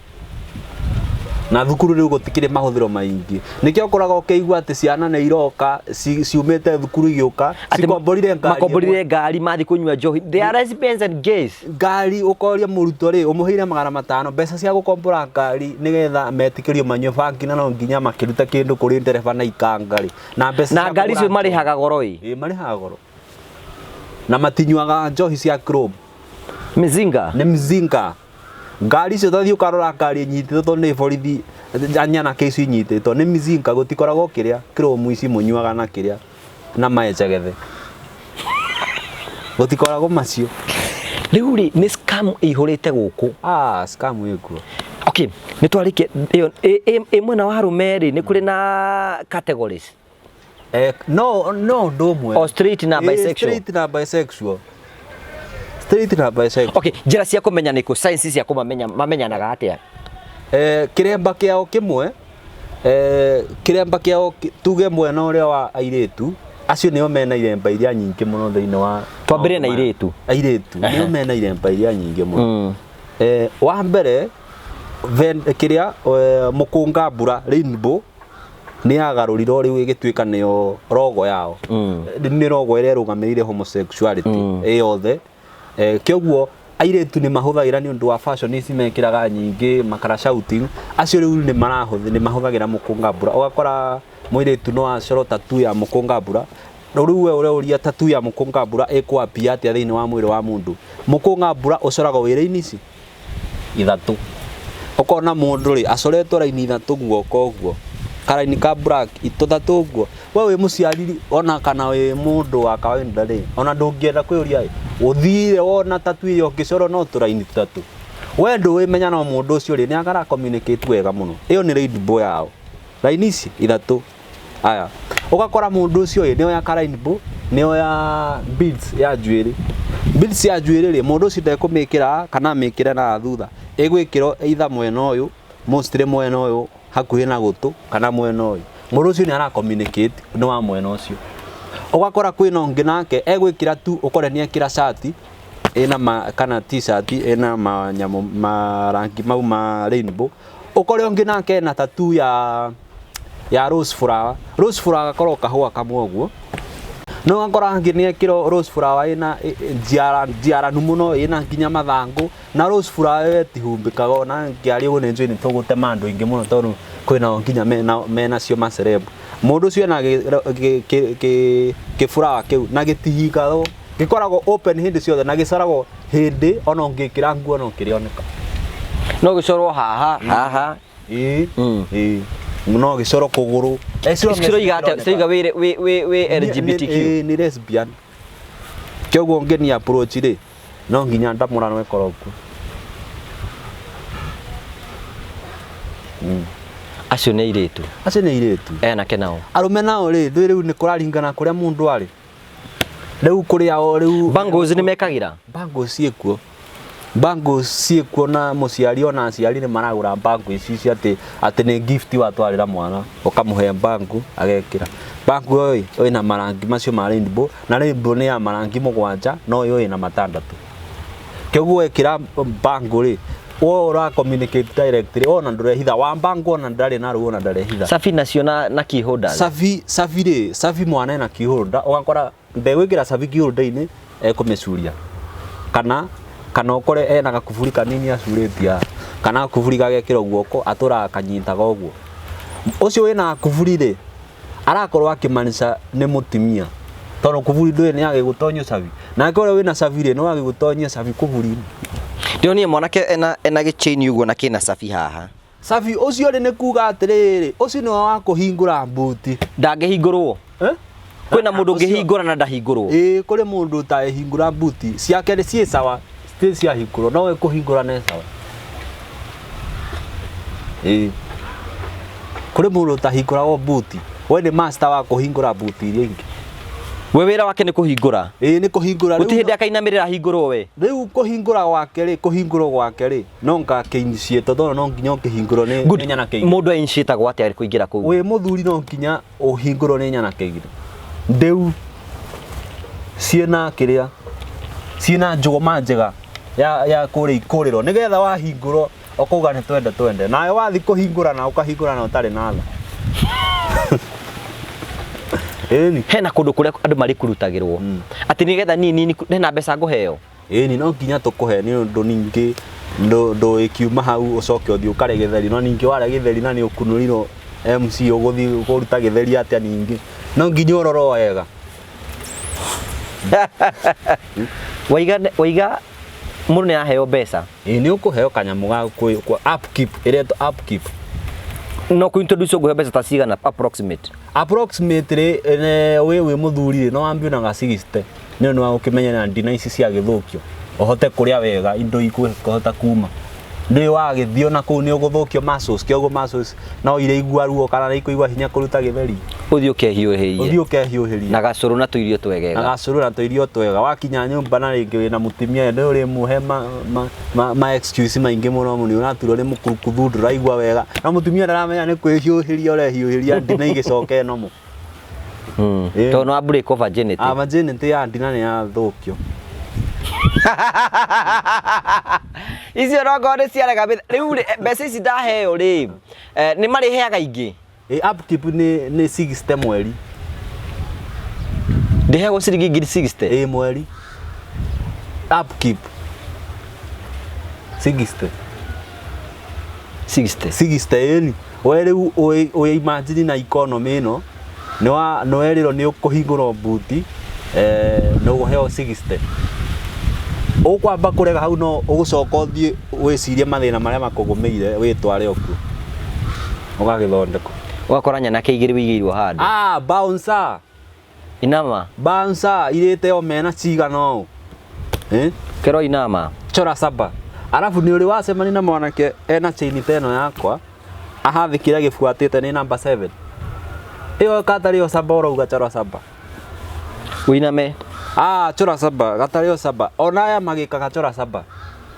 Na thukuru rĩu gũtikĩrĩ mahũthĩro maingĩ, nĩkĩo ũkoraga ũkĩigua atĩ ciana nĩ iroka ciumĩte thukuru igĩũka cikomborire ngari. Makomborire ngari mathiĩ kũnyua njohi. They are lesbians and gays. Ngari ũkoria mũrutwo rĩ, ũmũheire 500 mbeca cia gũkombora ngari nĩgetha metĩkĩrio manyue bangi, na no nginya makĩruta kĩndũ kũrĩ ndereba na ikanga rĩ, na mbeca Na cia ngari icio kũgũra njohi. Marĩhaga goro ĩ. Ĩ, marĩhaga goro na matinyuaga njohi cia chrome. Mizinga. Nĩ mzinga. Ngari icio tathiĩ ũkarora ngari ĩnyitĩtwo tondũ nĩ borithi, nyanake icio inyitĩtwo nĩ mzinga, gũtikoragwo kĩrĩa chrome ici mũnyuaga na kĩrĩa na maenjegethe, gũtikoragwo macio. Rĩu rĩ, nĩ scam ĩihũrĩte gũkũ. Ah, scam ĩkuo. Okay, nĩ twarĩkia ĩyo. Ĩ mwena wa arũme rĩ, nĩ kũrĩ na categories? Eh, no ũndũ ũmwe. O straight na Ĩ, bisexual. Straight na bisexual, straight na bisexual. Okay, njĩra cia kũmenya nĩkũ, science cia kũmamenya, mamenyanaga atĩa? Eh, kĩremba kĩao kĩmwe, eh, kĩremba kĩao tuge mwena ũrĩa wa airĩtu, acio nĩo mena iremba iria nyingĩ mũno thĩinĩ wa Twambĩrĩrie na maũndũ maya. airĩtu. Airĩtu nĩo mena iremba iria nyingĩ mũno. Eh, wa mbere kĩrĩa, eh, mũkũnga mbura, rainbow, nĩ yagarũrirwo rĩu ĩgĩtuĩka nĩyo rogo yao. Nĩ rogo ĩrĩa ĩrũgamĩrĩire homosexuality ĩ yothe. Eh, kĩoguo airĩtu nĩ mahũthagĩra nĩ ũndũ wa fashion ici mekĩraga nyingĩ, makara shouting acio rĩu nĩ mahũthagĩra mũkũnga mbura. Ũgakora mũirĩtu no acorwo tattoo ya mũkũnga mbura. Rĩu we ũreuria tattoo ya mũkũnga mbura ĩkwambia atĩa thĩinĩ wa mwĩrĩ wa mũndũ? Mũkũnga mbura ũcoragwo wĩra-inĩ ici ithatũ. Ũkona mũndũ rĩ, acoretwo raini ithatũ guoko ũguo, karaini ka black tũthatũ ũguo. We wĩ mũciari ona kana wĩ mũndũ wa kawaida rĩ, ona ndũngĩenda kwĩyũria ĩ, ũthire wona tattoo ĩyo ũngĩcorwo no tũraini tũtatũ, we ndũĩmenya. No mũndũ ũcio rĩ, nĩ agara communicate wega mũno. Ĩyo nĩ rainbow yao, raini ici ithatũ. Aya, ũgakora mũndũ ũcio ĩ, nĩoya karainbow, nĩoya beads ya njuĩrĩ. Beads ya njuĩrĩ rĩ, mũndũ ũcio ndekũmĩkĩra kana amĩkĩre na thutha, ĩgwĩkĩrwo either mwena ũyũ, mostly mwena ũyũ hakuhĩ na gũtũ, kana mwena ũyũ. Mũndũ ũcio nĩ ara communicate nĩ wa mwena ũcio. Ũgakora kwĩna ũngĩ nake egwĩkĩra tu, ũkore nĩ ekĩra cati ĩna ma, kana t-shirt ĩna manyamũ marangi mau ma rainbow. Ũkore ũngĩ nake ena tattoo ya rose flower. Rose flower gakorwo kahũa kamwe ũguo. No ũgakora angĩ nĩ ekĩra rose flower ĩna njiaranu mũno, ĩna nginya mathangũ, na rose flower ĩyo ĩtihumbĩkaga. Ona ngĩaria ũguo nĩ njũĩ nĩ tũgũtema andũ aingĩ mũno, tondũ kwĩnao nginya menacio maceleb. Mũndũ ũcio ena kĩburawa kĩu na gĩtihingagwo, gĩkoragwo open hĩndĩ ciothe, na gĩcoragwo hĩndĩ ona ũngĩkĩra nguo no kĩrĩoneka. No gĩcorwo haha haha. Ĩĩ. Ĩĩ, no gĩcoro kũgũrũ. Ciroiga atĩa? Ciroiga wĩ LGBTQ. Ĩĩ, nĩ lesbian. Kĩoguo ngĩni approach rĩ, no nginya ndamũrano ĩkorwo kuo. Acio nĩ airĩtu. Acio nĩ airĩtu. Anake nao? Arũme nao rĩ, ndũĩ rĩu nĩ kũraringana kũrĩa mũndũ arĩ, rĩu kũrĩa o rĩu. Bangles nĩ mekagĩra? Bangles ciĩkuo, bangles ciĩkuo, na mũciari ona aciari nĩ maragũra bangle ici cia atĩ nĩ gift. Watwarĩra mwana ũkamũhe bangle, agekĩra bangle ĩyo ĩna marangi macio ma rainbow, na rainbow nĩ ya marangi 7, no ĩyo ĩna matandatũ. Kĩoguo wekĩra bangle rĩ, we ũra communicate directly, ona ndũrehitha wa bangle, ona ndarĩ na ruo, ona ndarehitha. Cabi nacio na key holders? Cabi rĩ, cabi mwana ena keyholder, ũgakora ndegwĩkĩra cabi keyholder-inĩ, ekũmĩcuria, kana ũkore ena gakuburi kanini acurĩtie haha, kana gakuburi gagekĩrwo guoko atũraga kanyitaga ũguo. Ũcio wĩna gakuburi rĩ, arakorwo akĩmaanisha nĩ mũtumia, tondũ kuburi ndũĩ nĩ agĩgũtonyia cabi, nake ũrĩa wĩna cabi rĩ, no agĩgũtonyia cabi kuburi-inĩ. Ndĩronire mwanake ena gĩchain ũguo na kĩna cabi haha. Cabi ũcio rĩ, nĩ kuga atĩrĩrĩ, ũcio nĩwe wa kũhingũra mbuti. Ndangĩhingũrwo? Eh? Kwĩna mũndũ ũngĩhingũra na ndahingũrwo? Ĩĩ, kũrĩ mũndũ ũtangĩhingũra mbuti ciake nĩ ciĩ sawa, citirĩ ciahingũrwo, no we kũhingũra nĩ sawa. Ĩĩ, kũrĩ mũndũ ũtahingũragwo mbuti, we nĩ master wa kũhingũra mbuti iria ingĩ. We wĩra wake nĩ kũhingũra? Ĩĩ, nĩ kũhingũra. Gũtirĩ hĩndĩ akainamĩrĩra ahingũrwo we? Rĩu kũhingũra gwake rĩ, kũhingũrwo gwake rĩ, no ngakĩ-initiate, tondũ no nginya ũkĩhingũrwo nĩ Good. nĩ nyanake igĩrĩ. Mũndũ ainitiatagwo atĩa kũingĩra kũu? Wĩ mũthuri no nginya ũhingũrwo nĩ nyanake igĩrĩ ndĩu ciĩna kĩrĩa. Ciĩna njũgũma njega ya kũrĩa ikũrĩro nĩgetha wahingũrwo ũkauga nĩ twende twende nawe wathi kũhingũra na ũkahingũra na ũtarĩ na tha. Ĩni. Hena kũndũ kũrĩa andũ marĩkurutagĩrwo atĩ nĩgetha niĩ hena mbeca ngũheo. Ĩni no nginya tũkũhe nĩ ũndũ ningĩ ndũĩkiuma hau ũcoke ũthiĩ ũkarĩa gĩtheri no ningĩ warĩa gĩtheri na nĩ ũkunũrirwo MC ũgũthiĩ kũruta gĩtheri atĩa ningĩ no nginya ũrorwo wega. Waiga waiga mũndũ nĩ aheo mbeca. Ĩĩ nĩ ũkũheo kanyamũ ga upkeep ĩretwo upkeep. No kũ introduce ũngũheo mbeca ta cigana approximate? Approximately wĩ mũthuri rĩ no wambie na ga 60 nĩ ũndũ wa gũkĩmenyerera ndina ici cia gĩthũkio ũhote kũrĩa wega indo ikũhota kuma ndũĩ wagĩthiĩ ona kũu nĩ ũgũthũkio muscles kĩoguo muscles no irĩigua ruo kana nĩ ikũigua hinya kũruta gĩtheri. Ũthiĩ ũkehiũhĩrie. Ũthiĩ ũkehiũhĩrie. Na gacũrũ na tũirio twegega. Na gacũrũ na tũirio twega. Wakinya nyũmba na rĩngĩ wĩna mũtumia nĩ ũrĩmũhe ma excuse maingĩ mũno mũno ũraturwo nĩ mũkurukuthu ndũraigua wega. Na mũtumia ndaramenya nĩ kwĩhiũhĩria ũrehiũhĩria ndina igĩcoke nomo. Tondũ nĩ wa break of virginity. Ah, virginity ya ndina nĩ yathũkio. Icio no ngorwo nĩ ciarega rĩu rĩ mbeca ici ndaheo rĩ nĩ marĩheaga ingĩ? Upkeep nĩ 60 mweri. Ndĩheagwo ciringi ngiri 60? Ĩ mweri. Upkeep 60. 60. 60 ĩni. We rĩu ũĩ imagine na economy ĩno nĩ werĩrwo nĩ ũkũhingũrwo mbuti nĩ ũheo 60. Ũkwamba kũrega hau no ũgũcoka ũthiĩ wĩcirie mathĩna marĩa makũgũmĩire wĩtware okuo. Ũgagĩthondekwo. Ũgakora nyanake igĩrĩ wĩigĩirwo handũ. Ah, bouncer. Inama. Bouncer irĩte omena cigana ũũ. Kero inama. Chora saba. Arabu nĩ ũrĩ wacemania na mwanake ena chain ta ĩno yakwa ahathĩkĩra gĩbuatĩte nĩ number 7. Ĩyo katarĩ o saba ũrauga chora saba. Ũiname. Ah, chora saba, gatarĩ o saba. Ona aya magĩkaga chora saba.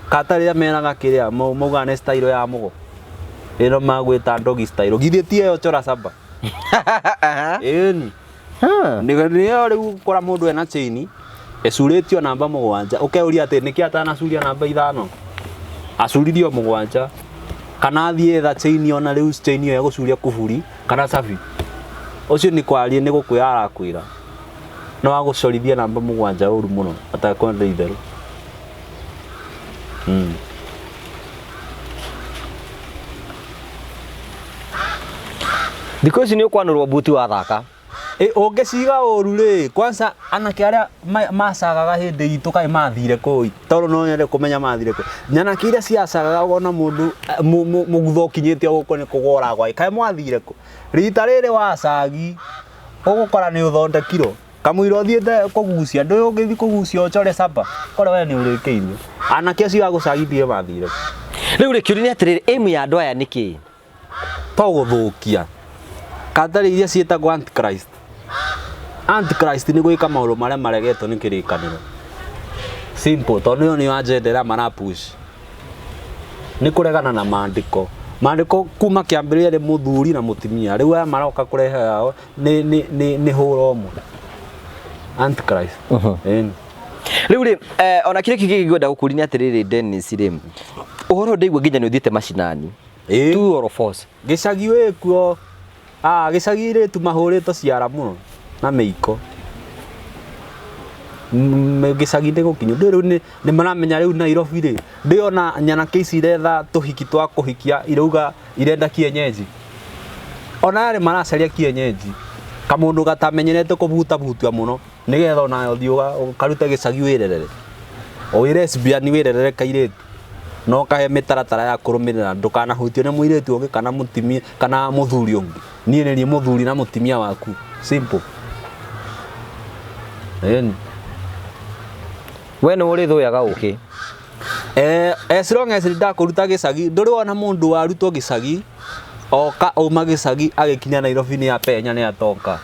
Katarĩ meraga kĩrĩa maugaga nĩ style ya mũgo. Ĩno magwĩta doggy style. Githĩ ti ĩyo chora saba. Ĩni. Nĩyo rĩu ũkora mũndũ ena chain ĩcurĩtio namba 7 ũkeuria atĩ nĩkĩ atanacuria namba 5 acuririo 7 kana athiĩ etha chain ona rĩu chain ĩyo egũcuria kuburi kana cabi ũcio nĩ kwaria nĩ gũkwĩra arakwĩra no agũcorithia namba 7 ũru mũno atakwenda itherũ. Thikũ ici nĩ ũkwanũrwo mbuti wathaka. Ũngĩciga ũru rĩ kwanza anake arĩa macagaga hĩndĩ itũ kaĩ mathire kũu tondũ no nyende kũmenya mathire kũ nyanake iria ciacagaga wona mũndũ mũgutho ũkinyĩte gũkũ nĩ kũgora gwa kaĩ mwathire kũ rita rĩrĩ wacagi ũgũkora nĩ ũthondekirwo kamũira ũthiĩte kũgucia ndũĩ ũngĩthiĩ kũgucia ũcore saba kore we nĩ ũrĩkĩirio anake acio agũcagithie mathire rĩu rĩ kĩũria nĩ atĩrĩrĩ aim ya andũ aya nĩ kĩĩ to gũthũkia katarĩ iria ciĩtagwo antichrist. Antichrist nĩ gwĩka maũndũ marĩa maregetwo nĩ kĩrĩkanĩro. Simple, tondũ ĩyo nĩyo agenda ĩrĩa marapush. Nĩ kũregana na maandĩko. Maandĩko kuma kĩambĩrĩria nĩ mũthuri na mũtumia. Rĩu aya maroka kũrehe yao nĩ hũra ũmwe. Antichrist. Rĩu rĩ ona kĩrĩa kĩngĩ ngwenda gũkũria nĩ atĩrĩrĩ Dennis rĩ ũhoro ndaigua nginya nĩ ũthiĩte macinani. True or false? Gĩcagi wĩkuo. Ah, gĩcagi rĩ tu mahũrĩtwo ciara mũno na mĩiko. Gĩcagi nĩ gũkinywo. Ndũĩ rĩu nĩ maramenya rĩu Nairobi rĩ ndĩona nyanake ici iretha tũhiki twa kũhikia irauga irenda kienyeji. Ona arĩ maracaria kienyeji. Kamũndũ gatamenyerete kũbutabutia mũno nĩgetha onawe ũthiĩ ũkarute gĩcagi wĩrerere. Wĩ lesbian wĩrerere kairĩtu. No kahe mĩtaratara ya kũrũmĩrĩra ndũkanahutio nĩ mũirĩtu ũngĩ kana mũtumia kana mũthuri ũngĩ. Niĩ nĩ niĩ mũthuri na mũtumia waku. Simple. Ĩni. We nĩ ũrĩthũyaga ũkĩ? As long as ndakũruta gĩcagi ndũrĩ wona mũndũ warutwo gĩcagi oka auma gĩcagi agĩkinya Nairobi nĩ apenya nĩ atoka.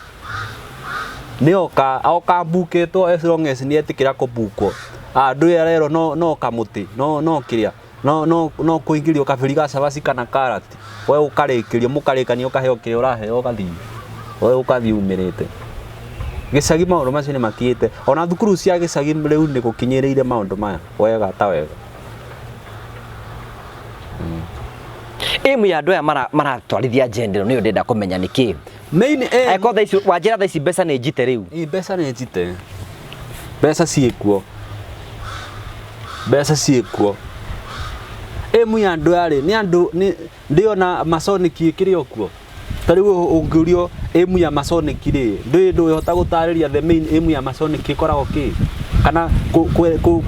Nĩ oka oka mbukĩtwo as long as nĩ etĩkĩra kũbukwo. Andũ arerwo no kamũtĩ no kĩrĩa no kũingĩrio kabĩri ga cabaci kana karati we ũkarĩkĩrio mũkarĩkania ũkaheo kĩrĩa ũraheo ũgathiĩ we ũkathiĩ umĩrĩte. Gĩcagi maũndũ macio nĩ matigĩte. Ona thukuru cia gĩcagi rĩu nĩ gũkinyĩrĩire maũndũ maya wega ta wega. Aim ya andũ aya maratwarithia agenda ĩno nĩyo ndĩrenda kũmenya nĩ kĩ. Main aim. Angĩkorwo thaa ici wanjĩra thaa ici mbeca nĩ njite rĩu. Ĩ, mbeca nĩ njite. Mbeca ciĩkuo. Mbeca ciĩkuo. Aim ya andũ aya rĩ, nĩ andũ nĩ ndĩona Masonic ĩkĩrĩ o kuo. Ta rĩu ũngĩũrio aim ya Masonic rĩ, ndũĩ ndũhota gũtarĩria the main aim ya Masonic ĩkoragwo kĩ? Kana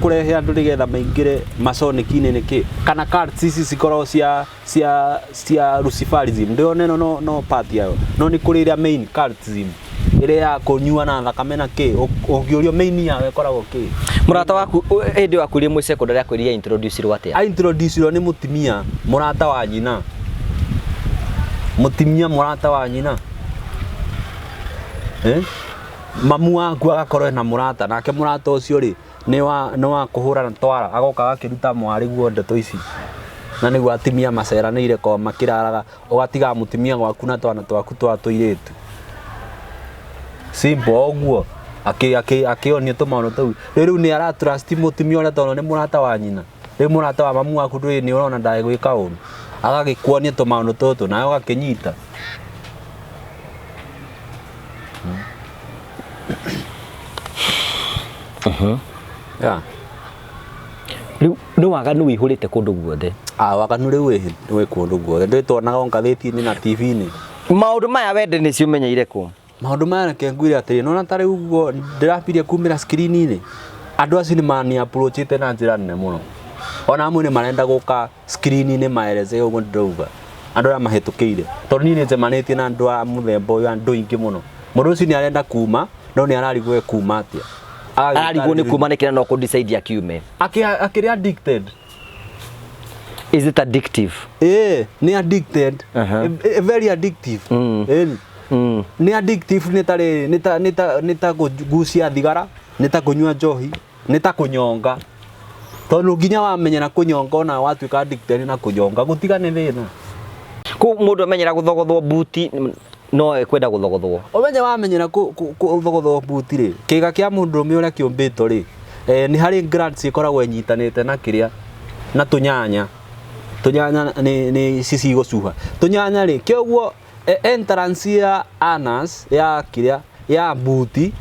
kũrehe andũ nĩgetha maingĩre Masonic-inĩ nĩ kĩ? Kana cults ici cikoragwo cia Luciferism, ndĩrona ĩno no part yayo, no nĩ kũrĩ ĩrĩa main cultism, ĩrĩa ya kũnyua na thakame na kĩ, ũngĩũrio main yayo ĩkoragwo kĩ? Mũrata waku hĩndĩ ĩyo akwĩrire mwĩ secondary akwĩrire introduce-irwo atĩa? A introduce-irwo nĩ mũtumia mũrata wa nyina. Mũtumia mũrata wa nyina. Mamu waku agakorwo ena mũrata, nake mũrata ũcio rĩ, nĩ wa kũhũra na twara, agoka agakĩruta mwarĩ guo ndeto ici. Na nĩguo atumia maceranĩire ko makĩraraga, ũgatiga mũtumia gwaku na twana twaku twa tũirĩtu. Simple ũguo. Akĩonio tũmaũndũ tũu. Rĩu nĩ ara trust mũtumia ũrĩa tondũ nĩ mũrata wa nyina. Rĩu mũrata wa mamu waku ndũĩ nĩ ũrona ndagĩgwĩka ũru. Agagĩkuonia tũmaũndũ tũtũ nawe ũgakĩnyita. Yeah. Rĩu nĩ waganu wĩihũrĩte kũndũ guothe. Waganu rĩu wĩ kũndũ guothe. Ndũĩ tuonaga o ngathĩti-inĩ na TV-inĩ. Maũndũ maya wende nĩ ciũmenyeire kũ? Maũndũ maya reke ngwĩre atĩrĩ, nĩwona ta rĩu ũguo ndĩrambirie kumĩra screen-inĩ, andũ acio nĩ mani approach-ĩte na njĩra nene mũno. Ona amwe nĩ marenda gũka screen-inĩ maeleze ũguo ndĩrauga. Andũ arĩa mahĩtũkĩire. Tondũ niĩ nĩ njemanĩtie na andũ a mũthemba ũyũ, andũ aingĩ mũno. Mũndũ ũcio nĩ arenda kuma, no nĩ ararigwo ekuma atĩa. Ararigwo nĩ kuma nĩkĩ na no kũ decide akiume. Akĩrĩ addicted. Is it addictive? Ĩĩ, nĩ addicted. Very addictive. Ĩni. Nĩ addictive nĩ ta rĩrĩ, nĩ ta kũgucia thigara, nĩ ta kũnyua njohi, nĩ ta kũnyonga. Tondũ nginya wamenyera kũnyonga ona watuĩka addicted na kũnyonga, gũtiga nĩ thĩna. Kũu mũndũ amenyera gũthogothwo buti no ekwenda gũthogothwo. Ũmenye wamenyera gũthogothwo buti rĩ, kĩga kĩa mũndũrũme ũrĩa kĩũmbĩtwo rĩ, nĩ harĩ glands ĩkoragwo ĩnyitanĩte na kĩrĩa, na tũnyanya. Tũnyanya nĩ ici cigũcuha. Tũnyanya rĩ, kĩoguo entrance ya anus ya kĩrĩa, ya buti,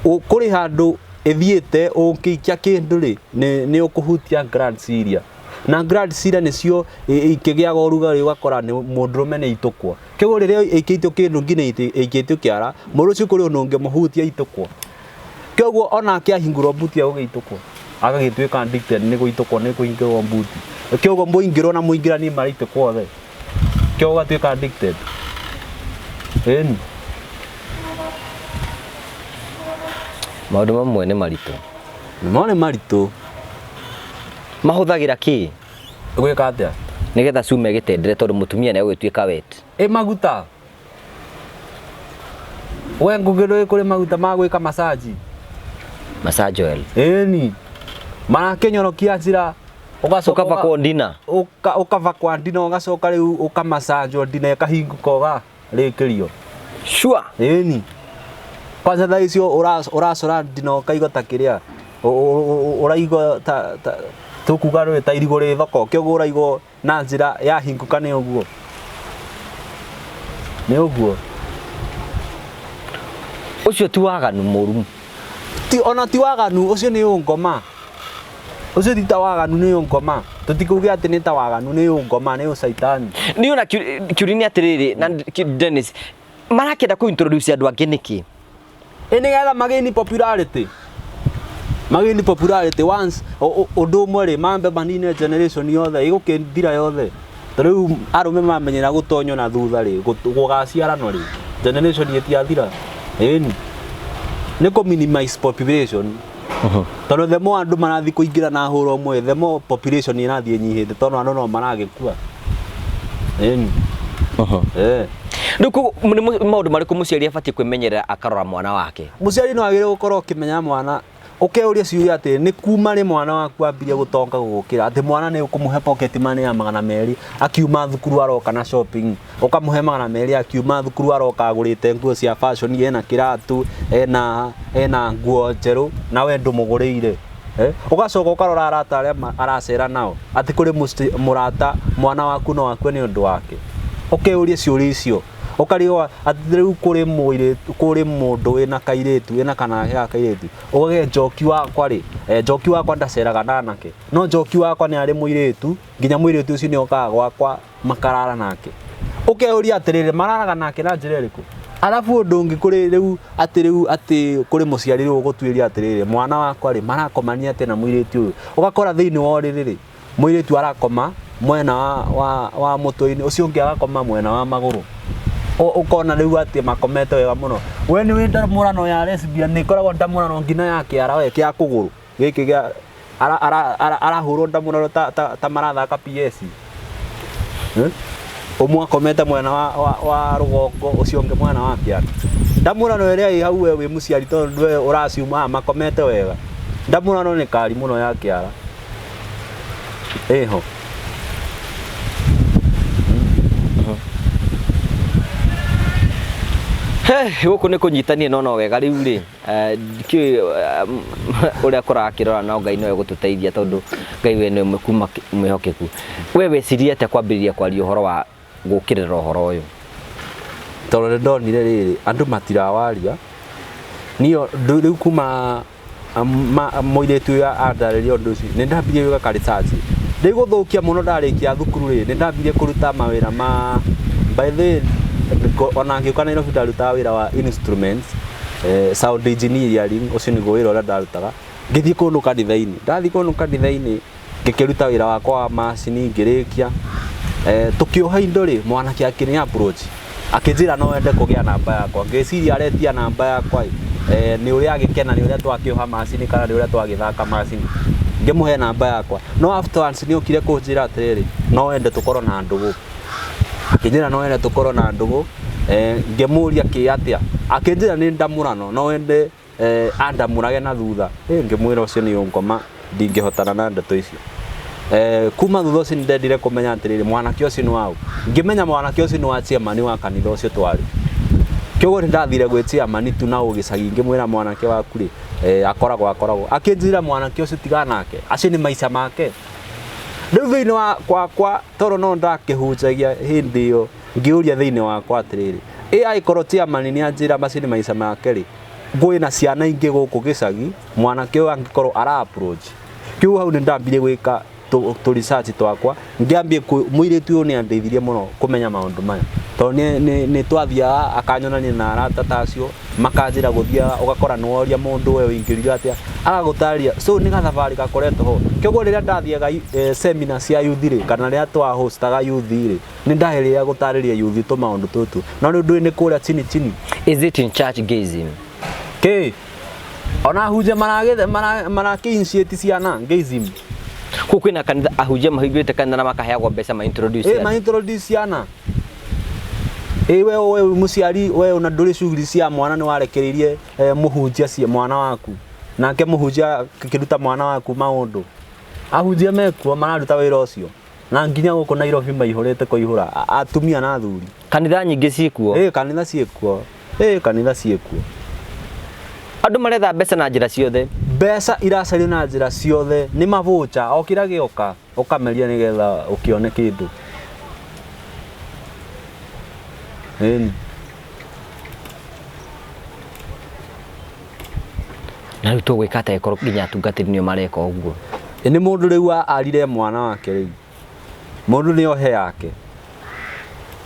kũrĩ handũ ĩthiĩte ũngĩikia kĩndũ rĩ, nĩ ũkũhutia glands iria. Na glands iria nĩcio ikĩgĩaga ũrugarĩ ũgakora nĩ mũndũrũme nĩ aitũkwo. Kĩoguo rĩrĩa ĩikĩtio kĩndũ nginya ĩikĩtio kĩara, mũndũ ũcio kũrĩ ũndũ ũngĩmũhutia aitũkwo. Kĩoguo onake ahingũrwo buti agũgĩitũkwo. Agagĩtuĩka addicted nĩ gũitũkwo, nĩ kũhingũrwo buti. Kĩoguo mũingĩrwo na mũingĩrani maraitũkwo othe. Kĩoguo ũgatuĩka addicted. Ĩni. Maũndũ mamwe nĩ maritũ. No nĩ maritũ. Mahũthagĩra kĩ? Gwĩka atĩa? Nĩgetha cume gĩtendere tondũ mũtumia nĩ egũgĩtuĩka wet. Ĩ maguta. We Ngũgĩ ndũĩ kũrĩ maguta ma gwĩka massage? Massage oil. Ĩni. Marakĩnyorokia njĩra ũgacoka Ũkabakwo ndina. Ũkabakwa ndina ũgacoka rĩu ũkamassage ndina ĩkahingũka ũgarĩkĩrio. Sure. Ĩni. Kwanza thaa icio ũracora ndina ũkaigua ta kĩrĩa, ũraigua ta tũkuga rĩ ta irigũ rĩ thoko, kĩoguo ũraigua na njĩra yahingũka nĩ ũguo. Nĩ ũguo. Ũcio ti waganu mũru. Ti, ona ti waganu, ũcio nĩ ũngoma. Ũcio ti ta waganu, nĩ ũngoma. Tũtikuge atĩ nĩ ta waganu, nĩ ũngoma, nĩ ũcaitani. Niĩ ona kĩũria nĩ atĩrĩrĩ, na Dennis, marakĩenda kũ introduce andũ angĩ nĩkĩ? Ĩ nĩgetha magain popularity. Magain popularity once, ũndũ ũmwe rĩ, mambe manine generation yothe, ĩgũkĩthira yothe. Ta rĩu arũme mamenyera gũtonywo na thutha rĩ, gũgaciaranwo rĩ, generation ĩtiathira. Ĩni. Nĩ kũ minimize population. Tondũ the more andũ marathiĩ kũingĩra na hũra ũmwe, the more population ĩrathiĩ ĩnyihĩte, tondũ andũ no maragĩkua. Ĩni. Rĩu nĩ maũndũ marĩkũ mũciari abatiĩ kwĩmenyerera akarora mwana wake? Mũciari no agĩrĩirwo gũkorwo ũkĩmenya mwana. Ũkeuria ciũria atĩ nĩ kuma rĩ mwana waku ambirie gũtonga gũgũkĩra, atĩ mwana nĩ ũkũmũhe pocket money ya 200 akiuma thukuru aroka na shopping, ũkamũhe 200 akiuma thukuru aroka agũrĩte nguo cia fashion, ena kĩratũ, ena nguo njerũ, na we ndũmũgũrĩire. Ũgacoka ũkarora arata arĩa aracera nao, atĩ kũrĩ mũrata mwana waku no akue nĩ ũndũ wake. Ũkeuria ciũria icio, ũkarigwo atĩ rĩu kũrĩ mũirĩtu, kũrĩ mũndũ wĩna kairĩtu, wĩna kana ga kairĩtu, ũgage njoki wakwa rĩ, njoki wakwa ndaceraga na anake, no njoki wakwa nĩ arĩ mũirĩtu, nginya mũirĩtu ũcio nĩ okaga gwakwa makarara nake. Ũkeuria atĩrĩrĩ, mararaga nake na njĩra ĩrĩkũ? Arabu ũndũ ũngĩ kũrĩ rĩu atĩ rĩu atĩ kũrĩ mũciari rĩu ũgũtuĩria atĩrĩrĩ, mwana wakwa rĩ, marakomania atĩa na mũirĩtu ũyũ? Ũgakora thĩinĩ wa ũrĩrĩ rĩ, mũirĩtu arakoma mwena wa mũtwe-inĩ, ũcio ũngĩ agakoma mwena wa magũrũ. Ũkona rĩu atĩ makomete wega mũno. We nĩ wĩ ndamũrano ya lesbian, nĩ ĩkoragwo ndamũrano nginya ya kĩara we, kĩa kũgũrũ. Gĩkĩ gĩa arahũrwo ndamũrano ta marathaka PS. Ũmwe akomete mwena wa rũgongo, ũcio ũngĩ mwena wa kĩanda. Ndamũrano ĩrĩa ĩ hau we wĩ mũciari tondũ we ũraciuma makomete wega. Ndamũrano nĩ kari mũno ya kĩara. Ĩho. He, gũkũ nĩ kũnyitania no wega rĩu rĩ, ndikĩũĩ ũrĩa kũrakĩrora, no Ngai nowe gũtũteithia tondũ Ngai we nĩ kuma mwĩhokeku. We wecirie atĩa kwambĩrĩria kwaria ũhoro wa gũkĩrĩra ũhoro ũyũ? Tondũ nĩ ndonire rĩrĩ, andũ matirawaria. Niĩ rĩu kuma mũirĩtu ũyũ andarĩria ũndũ ũcio, nĩ ndambirie gwĩka ka research. Rĩu gũthũkia mũno ndarĩkia thukuru rĩ, nĩ ndambirie kũruta mawĩra ma, by the way, ona ngĩũka Nairobi ndarutaga wĩra wa instruments, sound engineering, ũcio nĩguo wĩra ũrĩa ndarutaga. Ngĩthiĩ kũndũ kanitha-inĩ, ndathiĩ kũndũ kanitha-inĩ ngĩkĩruta wĩra wakwa wa macini ngĩrĩkia. Tũkĩoha indo rĩ, mwanake akĩnĩ approach, akĩnjĩra no ende kũgĩa namba yakwa. Ngĩciria aretia namba yakwa ĩ, nĩ ũrĩa agĩkena nĩ ũrĩa twakĩoha macini kana nĩ ũrĩa twagĩthaka macini. Ngĩmũhe namba yakwa, no afterwards nĩ okire kũnjĩra atĩrĩrĩ, no ende tũkorwo na ndũgũ. Akĩnjĩra no ende tũkorwo na ndũgũ. Ngĩmũria kĩ atĩa, akĩnjĩra nĩ ndamũrano, no ende andamũrage na thutha. Ngĩmwĩra ũcio nĩ ũngoma, ndingĩhotana na ndeto icio. Kuma thutha ũcio nĩndendire kũmenya atĩrĩrĩ, mwanake ũcio nĩ waũ. Ngĩmenya mwanake ũcio nĩ wa chairman wa kanitha ũcio twarĩ. Kĩoguo nĩndathire gwĩ chairman tu na gĩcagi, ngĩmwĩra mwanake waku rĩ, akoragwo. Akĩnjĩra mwanake ũcio tigana nake, acio nĩ maica make. Rĩu thĩinĩ wa kwakwa tondũ no ndakĩhunjagia hĩndĩ ĩyo, ngĩũria thĩinĩ wakwa atĩrĩrĩ, ĩ angĩkorwo chairman nĩ anjĩra macio nĩ maica make rĩ, kwĩna ciana ingĩ gũkũ gĩcagi, mwanake ũyũ angĩkorwo ara approach. Kĩu hau nĩ ndambirie gwĩka tũ research twakwa, ngĩambia mũirĩtu ũyũ nĩ andeithirie mũno kũmenya maũndũ maya. Tondũ nĩ twathiaga akanyonania na arata ta acio, makanjĩra gũthiaga ũgakora nĩ woria mũndũ we ũingĩrire atĩa, agagũtarĩria. So nĩ gathabarĩ gakoretwo ho. Kĩoguo rĩrĩa ndathiaga seminar cia youth rĩ, kana rĩrĩa twa hostaga youth rĩ, nĩ ndageria gũtarĩria youth tũmaũndũ tũtũ. No rĩu ndũĩ nĩ kũrĩa chini chini. Is it in church gayism? Kĩ? Ona ahunjia marakĩ initiate ciana gayism. Kũu kwĩna kanitha ahunjia mahingũrĩte kanitha na makaheagwo mbeca ma introduce ciana. Ma introduce ciana. We mũciari, we ona ndũrĩ shughuli cia mwana nĩ warekereirie mũhunjia cia mwana waku. Nake mũhunjia akĩruta mwana waku maũndũ. Ahunjia mekuo mararuta wĩra ũcio. Na nginya gũkũ Nairobi maihũrĩte kũihũra atumia na athuri. Kanitha nyingĩ ciĩkuo. Kanitha ciĩkuo. Kanitha ciĩkuo. Andũ maretha mbeca na njĩra ciothe. Mbeca iracario na njĩra ciothe, nĩ mavoucher, o kĩrĩa gĩoka ũkameria nĩgetha ũkĩone kĩndũ. Ĩni. Na rĩu tũgwĩka atĩa ĩkorwo nginya atungatĩri nĩo mareka ũguo? Nĩ mũndũ rĩu arire mwana wake rĩu. Mũndũ nĩ ohe yake.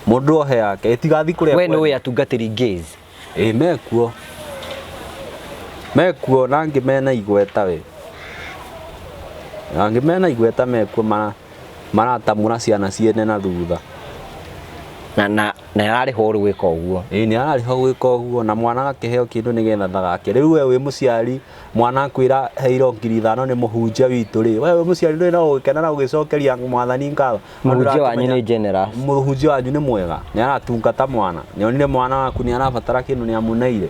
Mũndũ ohe yake, ĩtigathi kũrĩa We nĩ ũĩ atungatĩri gays? Mekuo. Mekuo na angĩ mena igweta we. Angĩ mena igweta mekuo maratamũra ciana ciene na thutha. Na ararĩhwo rĩu gwĩka ũguo. Nĩ ararĩhwo gwĩka ũguo na mwana agakĩheo kĩndũ nĩgetha ndagake. Rĩu we wĩ mũciari, mwana akwĩra heirwo 5,000 nĩ mũhunjia witũ rĩ, we wĩ mũciari ndũrĩ na gũgĩkena na gũgĩcokeria mwathani ngatho. Mũhunjia wanyu nĩ generous. Mũhunjia wanyu nĩ mwega, nĩ aratungata mwana. Nĩ onire mwana waku nĩ arabatara kĩndũ nĩ amũneire.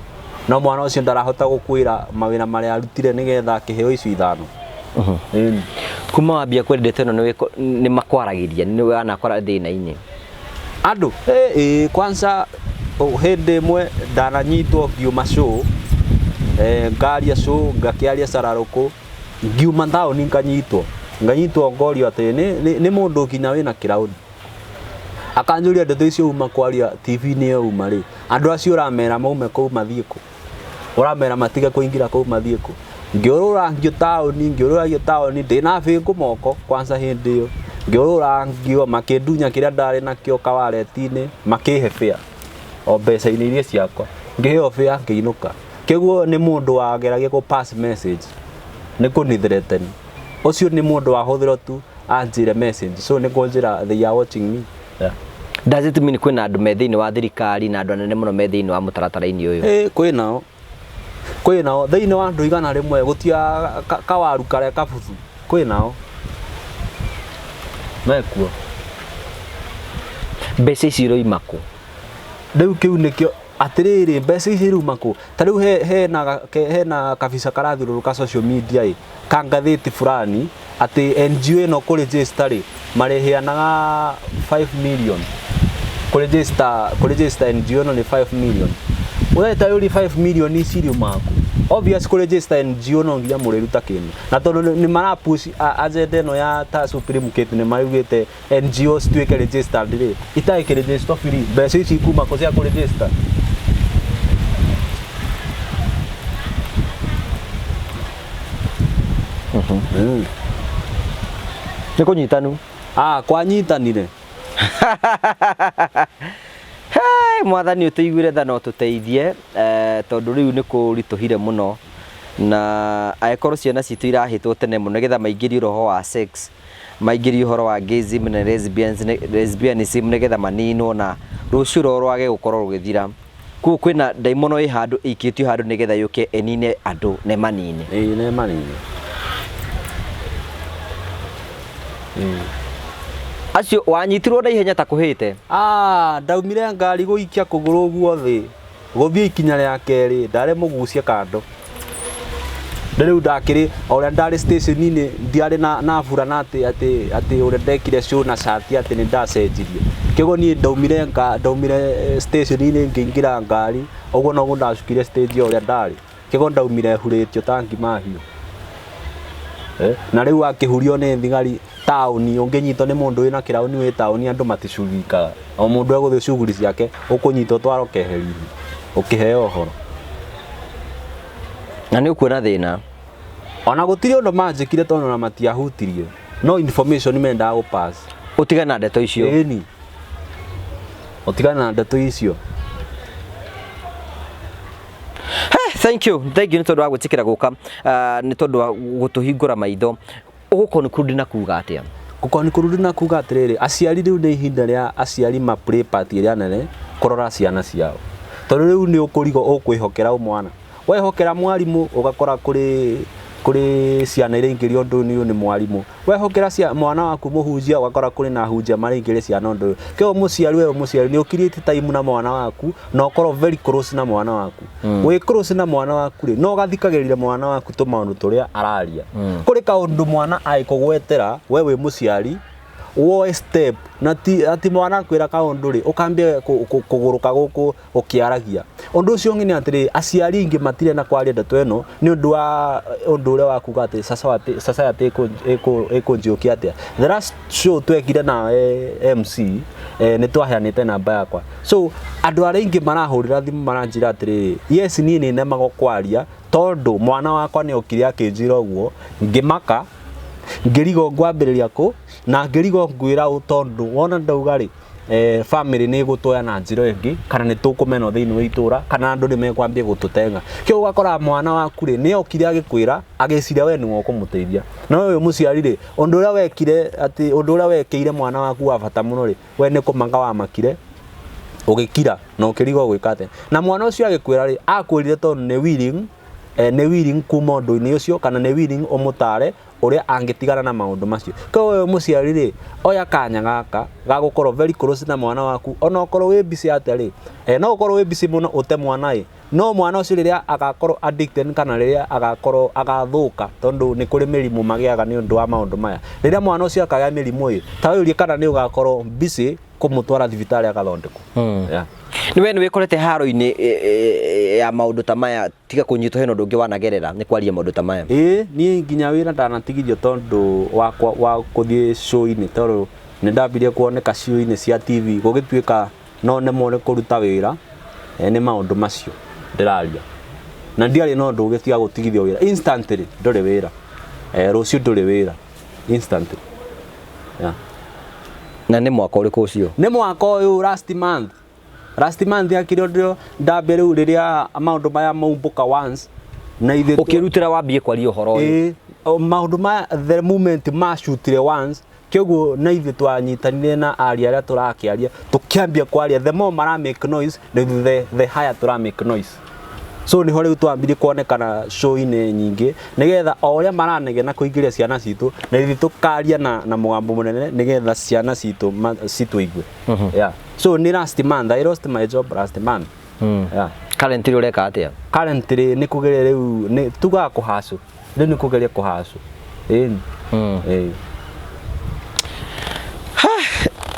No mwana ũcio ndarahota gũkwĩra mawĩra marĩa arutire nĩgetha akĩheo icio ithano. Ĩni. Kuma wambia kwendete ĩno nĩ makwaragĩria nĩ wanakora thĩna-inĩ? Andũ kwanza hĩndĩ ĩmwe ndananyitwo ngiuma show, ngaria show ngakĩaria cararũkũ, ngiuma taũni nganyitwo, nganyitwo ngorio atĩ nĩ mũndũ nginya wĩna kĩraũni. Akanjũria ndeto icio uma kwaria TV-inĩ ĩyo uma rĩ, andũ acio ũramera maume kũu mathiĩ kũ? Ũramera matige kũingĩra kũu mathiĩ kũ? Ngĩũrũrangio taũni, ngĩũrũrangio taũni ndĩna bĩngũ moko kwanza hĩndĩ ĩyo. Ngĩũrũrangio makĩndunya kĩrĩa ndarĩ nakĩo kawareti-inĩ, makĩhe fare o mbeca-inĩ iria ciakwa. Ngĩheo fare ngĩinũka. Kĩguo nĩ mũndũ wageragia kũ pass message, nĩ kũni threaten. Ũcio nĩ mũndũ wahũthĩrwo tu anjĩre message, so nĩ kũnjĩra they are watching me. Yeah. Does it mean kwĩna andũ me thĩinĩ wa thirikari na andũ anene mũno me thĩinĩ wa mũtaratara-inĩ ũyũ? Kwĩ nao. Kwĩ nao thĩinĩ wa andũ 100 gũtia kawaru karĩa kabuthu, kwĩ nao mekuo. Mbeca ici iroima kũ? Rĩu kĩu nĩkĩo atĩrĩrĩ, mbeca ici irauma kũ? Ta rĩu hena kabica karathiũrũrũka social media ĩ, ka ngathĩti fulani atĩ NGO ĩno kũ register rĩ marĩheanaga 5 million kũ register, kũ register NGO ĩno nĩ 5 million. Ũreta yũri 5 million ici iriuma kũ? Obvious kũ register NGO no nginya mũrĩruta kĩndũ, na tondũ nĩ mara push agenda ĩno ya ta Supreme Court, nĩ maraugĩte NGO cituĩke registered rĩ, itarĩ register free, mbeca ici kuma kũ cia kũ register? Nĩ kũnyitanu. Kwanyitanire. Hey, mwathani ũtũiguĩre tha na ũtũteithie, tondũ rĩu nĩ kũritũhire mũno, na angĩkorwo ciana citũ irahĩtwo tene mũno nĩgetha maingĩrio roho wa sex, maingĩrio ũhoro wa gayism na lesbianism nĩgetha maninwo na rũciũ rwao rwage gũkorwo rũgĩthira. Koguo kwĩna ndaimono ĩ handũ ĩikĩtio handũ nĩgetha yũke ĩnine andũ na ĩmanine. Ĩĩ, na ĩmanine. Acio wanyitirwo na ihenya ta kũhĩte? Ndaumire ngari gũikia kũgũrũ ũguo thĩ, gũthiĩ ikinya rĩa kerĩ, ndarĩ mũgucie kando. Rĩu ndakĩrĩ, o ũrĩa ndarĩ station-inĩ, ndiarĩ na burana atĩ ũrĩa ndekire show na cati atĩ nĩ ndacenjirie. Kĩguo niĩ ndaumire station-inĩ ngĩingĩra ngari, ũguo noguo ndacukire stage o ũrĩa ndarĩ. Kĩguo ndaumire hurĩtio ta ngima hiũ. Na rĩu wakĩhurio nĩ thigari taũni, ũngĩnyitwo nĩ mũndũ wĩna kĩraũni wĩ taũni, andũ maticugurikaga. O mũndũ egũthiĩ cuguri ciake, ũkũnyitwo twaro keheri-inĩ, ũkĩheo ũhoro. Na nĩ ũkuona thĩna. Ona gũtirĩ ũndũ manjĩkire tondũ ona matiahutirie. No information mendaga gũ pass. Ũtigane na ndeto icio. Ĩni. Ũtigane na ndeto icio. Hey, thank you. Thank you nĩ tondũ wa gwĩtĩkĩra gũka, nĩ tondũ wa gũtũhingũra maitho. Ũgũconclude na kuga atĩa? Gũconclude na kuga atĩrĩrĩ, aciari rĩu nĩ ihinda rĩa aciari ma play part ĩrĩa nene kũrora ciana ciao. Tondũ rĩu nĩ ũkũrigwo ũkwĩhokera ũ mwana. Wehokera mwarimũ ũgakora kũrĩ ciana iraingĩrio ũndũ-inĩ ũyũ nĩ mwarimũ. Wehokera mwana waku mũhunjia ũgakora kũrĩ na ahunjia maraingĩria ciana ũndũ ũyũ. Kĩoguo mũciari we mũciari nĩ ũkirĩte time na mwana waku na ũkorwo very close na mwana waku. Wĩ close na mwana waku rĩ, no ũgathikagĩrĩria mwana waku tũmaũndũ tũrĩa araria. Kũrĩ kaũndũ mwana agĩkũgwetera we wĩ mũciari woe step, na ti ati mwana akwĩra kaũndũ rĩ, ũkambia kũgũrũka gũkũ ũkĩaragia. Ũndũ ũcio ũngĩ nĩ atĩrĩ, aciari aingĩ matirenda kwaria ndeto ĩno nĩ ũndũ wa ũndũ ũrĩa wa kuga atĩ society ĩkũnjũkia atĩa. The last show twekire na MC, nĩ twaheanĩte namba yakwa. So andũ arĩa aingĩ marahũrĩra thimũ maranjĩra atĩrĩrĩ, yes niĩ nĩ nemagwo kwaria tondũ mwana wakwa nĩ okire akĩnjĩra ũguo, ngĩmaka, ngĩrigwo ngwambĩrĩria kũ, na ngĩrigwo ngwĩra ũ tondũ wona ndauga rĩ, family nĩ ĩgũtwoya na njĩra ĩngĩ, kana nĩ tũkũmenwo thĩinĩ wa itũra, kana andũ nĩ mekwambia gũtũtenga. Kĩu ũgakora mwana waku rĩ, nĩ okire agĩkwĩra, agĩciria we nĩwe ũkũmũteithia. No ũyũ mũciari rĩ, ũndũ ũrĩa wekire atĩ, ũndũ ũrĩa wekĩire mwana waku wa bata mũno rĩ, we nĩ kũmaka wamakire, ũgĩkira na ũkĩrigwo gwĩka atĩa. Na mwana ũcio agĩkwĩra rĩ, akwĩrire tondũ nĩ willing, nĩ willing kuma ũndũ-inĩ ũcio, kana nĩ willing ũmũtare ũrĩa angĩtigana na maũndũ macio. Koguo wewe mũciari rĩ, oya kanya gaka ga gũkorwo very close na mwana waku, ona okorwo wĩ busy atĩa rĩ, no ũkorwo wĩ busy mũno ũte mwana ĩ, No mwana ũcio rĩrĩa agakorwo addicted kana rĩrĩa agakorwo agathũka, tondũ nĩ kũrĩ mĩrimũ magĩaga nĩ ũndũ wa maũndũ maya, rĩrĩa mwana ũcio akagĩa mĩrimũ ĩ, ta wĩyũrie kana nĩ ũgakorwo busy kũmũtwara thibitarĩ agathondekwo. Yeah. Nĩ we nĩ wĩkorete haro-inĩ ya maũndũ ta maya, tiga kũnyitwo hena ũndũ ũngĩ wanagerera nĩ kwaria maũndũ ta maya? Ĩĩ, niĩ nginya wĩra ndanatigithio tondũ wakwa wa kũthiĩ show-inĩ, tondũ nĩ ndambirie kuoneka show-inĩ cia TV, gũgĩtuĩka no nemwo nĩ kũruta wĩra nĩ maũndũ macio ndĩraria. Na ndiarĩ na ũndũ ũngĩ tiga gũtigithio wĩra instantly, ndũrĩ wĩra, rũciũ ndũrĩ wĩra instantly. Yeah. Na nĩ mwaka ũrĩkũ ũcio? Nĩ mwaka ũyũ, last month, last month yakĩrĩ ndĩo ndambia rĩu rĩrĩa maũndũ maya maumbũka once na ithuĩ Ũkĩrutĩra wambie kwaria ũhoro ũyũ? Ĩĩ, maũndũ maya the moment macutire once, kĩoguo na ithuĩ twanyitanire na aria arĩa tũrakĩaria, tũkĩambia kwaria. The more mara make noise, the higher tũra make noise. So niho rĩu twambirie kuonekana show-inĩ nyingĩ, nĩgetha o ũrĩa maranegena kũingĩria ciana citũ, na ithuĩ tũkaria na mũgambo mũnene, nĩgetha ciana citũ citũigue. Yeah. So nĩ last month I lost my job, last month. Yeah. Currently ũreka atĩa? Currently nĩ kũgeria rĩu, nĩ tugaga kũhacũ, rĩu nĩ kũgeria kũhacũ, ĩni. Ĩĩ.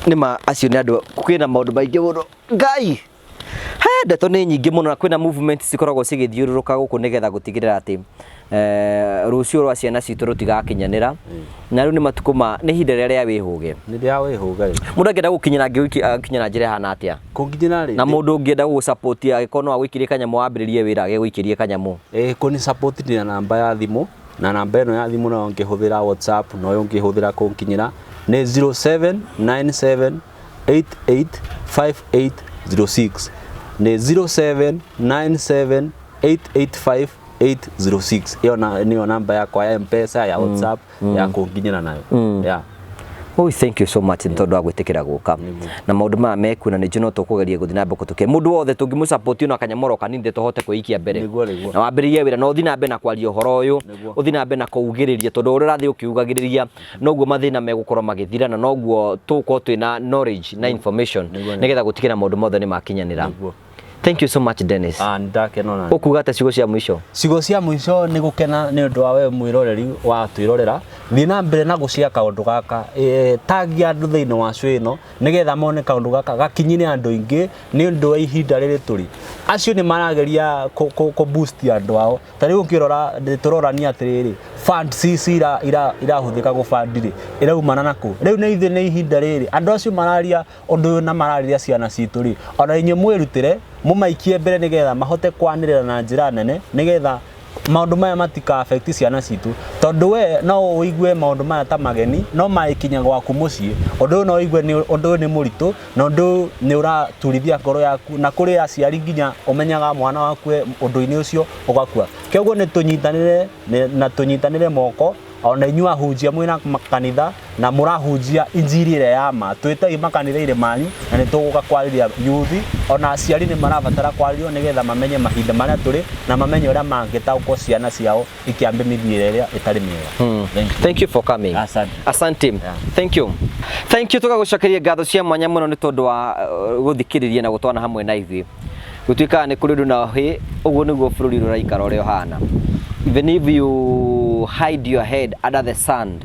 Nĩ ma acio nĩ andũ, kwĩna maũndũ maingĩ mũno, Ngai he ndeto nĩ nyingĩ mũno, na kwĩna movement cikoragwo cigĩthiũrũrũka gũkũ nĩgetha gũtigĩrĩra atĩ rũciũ rwa ciana citũ rũtigakinyanĩra. Na rĩu nĩ matukũ ma nĩ ihinda rĩrĩa rĩa wĩhũge. Nĩ rĩa wĩhũge. Mũndũ angĩenda gũkinyĩra, angĩkinya na njĩra ĩhana atĩa? Kũnginyĩra rĩ? Na mũndũ ũngĩenda gũgũ-support, angĩkorwo no agũikĩrie kanyamũ wambĩrĩrie wĩra, agĩgũikĩrie kanyamũ? Ĩĩ, kũni support na namba ya thimũ, na namba ĩno ya thimũ no ũngĩhũthĩra WhatsApp, no ũngĩhũthĩra kũnginyĩra, nĩ 0797 885806, nĩ 0797 885806. Ĩyo nĩyo namba yakwa ya M-Pesa, ya WhatsApp, ya kũnginyĩra nayo. Yeah. Oh, thank you so much nĩ tondũ wa gwĩtĩkĩra gũka na maũndũ maya mekuo, na nĩ njũĩ no tũkũgeria gũthiĩ na mbere kũtũkia mũndũ wothe tũngĩmũ-support na kanyamũro kanini tũhote kwĩikia mbere. Nĩguo, nĩguo. Na wambĩrĩrie wĩra na ũthiĩ na mbere na kwaria ũhoro ũyũ. Ũthiĩ na mbere na kũugĩrĩria, tondũ ũrĩa ũrathiĩ ũkiugagĩrĩria noguo mathĩna megũkorwo magĩthira, na noguo tũgũkorwo twĩna knowledge na information nĩgetha gũtigĩra maũndũ mothe nĩ makinyanĩra. Thank you so much, Dennis. Ah, nĩndakena ona. Ũkuga atĩa, ciugo cia mũico? Ciugo cia mũico nĩ gũkena nĩ ũndũ wa we mwĩroreri wa twĩrorera. Thiĩ na mbere na gũcia kaũndũ gaka, tagia andũ thĩinĩ wa show ĩno, nĩgetha mone kaũndũ gaka gakinyire andũ aingĩ, nĩ ũndũ wa ihinda rĩrĩ tũrĩ. Acio nĩ marageria kũ boost andũ ao. Ta rĩu ũkĩrora tũrorania atĩrĩrĩ, funds ici irahũthĩka gũ fund rĩ, iraumana na kũ? Rĩu nĩ ithuĩ nĩ ihinda rĩrĩ andũ acio mararia ũndũ ũyũ na mararĩria ciana citũ rĩ, ona inyuĩ mwĩrutĩre mũmaikie mbere, nĩgetha mahote kwanĩrĩra na njĩra nene, nĩgetha maũndũ maya matika affect ciana citũ, tondũ we no ũigue maũndũ maya ta mageni, no magĩkinya gwaku mũciĩ ũndũ ũyũ no ũigue nĩ ũndũ ũyũ nĩ mũritũ, na ũndũ ũyũ nĩ ũraturithia ngoro yaku, na kũrĩ aciari nginya ũmenyaga mwana waku e ũndũ-inĩ ũcio ũgakua. Kĩoguo nĩ tũnyitanĩre na tũnyitanĩre moko, ona inyuĩ ahunjia mwĩna makanitha na mũrahunjia injiri ĩrĩa ya ma, twĩtei makanitha-inĩ manyu na nĩ tũgũka kwarĩria yuthi. Ona aciari nĩ marabatara kwarĩrio, nĩgetha mamenye mahinda marĩa tũrĩ na mamenye ũrĩa mangĩtaũkwo ciana ciao ikĩambia mĩthiĩre ĩrĩa ĩtarĩ mĩega. Thank you. Thank you for coming. Asante. Asante. Thank you. Thank you, tũgagũcokeria ngatho cia mwanya mũno nĩ tondũ wa gũthikĩrĩria na gũtwana hamwe na ithuĩ. Gũtuĩkaga nĩ kũrĩ ũndũ na hĩ, ũguo nĩguo bũrũri ũraikara ũrĩa ũhana. Even if you hide your head under the sand,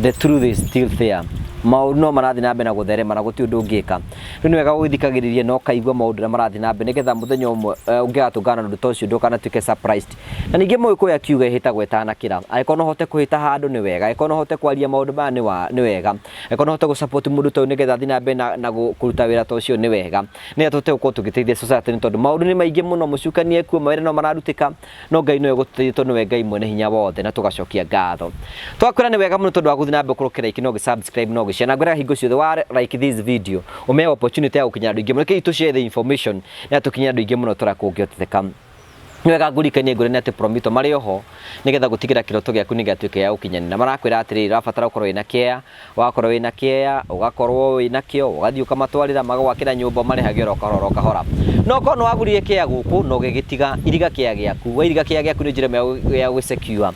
the truth is still there. Maũndũ no marathiĩ na mbere na gũtherema, na gũtirĩ ũndũ ũngĩka. Rĩu nĩ wega gũgĩthikagĩrĩria na ũkaigua maũndũ ũrĩa marathiĩ na mbere, nĩgetha mũthenya ũmwe ũngĩgatũngana na ũndũ ta ũcio ndũkanatuĩke surprised. Na ningĩ mũgĩkũyũ akiuga ĩhĩtagwo ĩtanakĩra. Angĩkorwo no ũhote kũhĩta handũ nĩ wega, angĩkorwo no ũhote kwaria maũndũ maya nĩ wega, angĩkorwo no ũhote gũ-support mũndũ ta ũyũ nĩgetha athiĩ na mbere na kũruta wĩra ta ũcio nĩ wega, nĩgetha tũhote gũkorwo tũgĩteithia society, nĩ tondũ maũndũ nĩ maingĩ mũno, mũcukani ekuo, mawĩra no mararutĩka, no Ngai nĩwe ũgũtũteithia, tondũ nĩwe Ngai mwene hinya wothe, na tũgacokia ngatho. Twakwĩra nĩ wega mũno tondũ wa gũthiĩ na mbere gũkorwo ũkĩ-like na ũgĩ-subscribe na ũgĩ-share, na ngwĩraga hingo ciothe wa like this video ũmĩhe opportunity ya gũkinyĩra andũ aingĩ mũno. Rekei tũ share the information nĩgetha tũkinyĩre andũ aingĩ mũno tũrĩa kũngĩhotekeka. Nĩ wega ngũririkanie ngwĩre nĩ atĩ Promito marĩ oho nĩgetha gũtigĩra kĩroto gĩaku nĩ gĩatuĩka gĩa gũkinyanĩra. Marakwĩra atĩrĩrĩ, ũrabatara gũkorwo wĩna kĩea, wakorwo wĩna kĩea, ũgakorwo wĩna kĩo, ũgathiĩ ũkamatwarĩra, magagwakĩra nyũmba ũmarĩhage oro kahora oro kahora. No korwo nĩ wagũrire kĩea gũkũ na ũgĩgĩtiga, iriga kĩea gĩaku. Wairiga kĩea gĩaku nĩ njĩra ĩmwe ya gũ secure.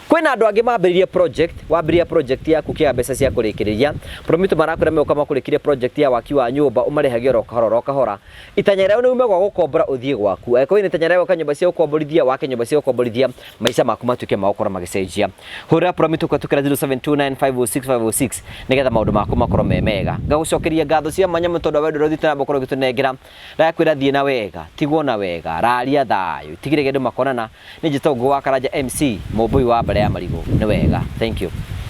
Kwĩna andũ angĩ mambĩrĩirie project, wambĩrĩria project yaku ũkĩaga mbeca cia kũrĩkĩrĩria, Promito marakwĩra megũka makũrĩkĩrie project ya waki wa nyũmba ũmarĩhage oro kahora oro kahora. Itanya rĩao nĩ ume gwa gũkombora ũthiĩ gwaku. Angĩkorwo wĩna itanya rĩa gwaka nyũmba cia gũkomborithia, wake nyũmba cia gũkomborithia, maica maku matuĩke ma gũkorwo magĩcenjia. Hũrĩra Promito kũhetũkĩra 0729506506 nĩgetha maũndũ maku makorwo me mega. Ngagũcokeria ngatho cia mwanya mũno tondũ wa wendo ũrĩa ũthiĩte na mbere gũkorwo ũgĩtũnengera. Ndakwĩra thiĩ na wega, tigwo na wega, raria thayũ, tigĩrĩra andũ makonana. Niĩ njĩtagwo Ngũgĩ wa Karanja MC, mũmbũi wa mbarĩ ya marigũ. Nĩ wega. Thank you.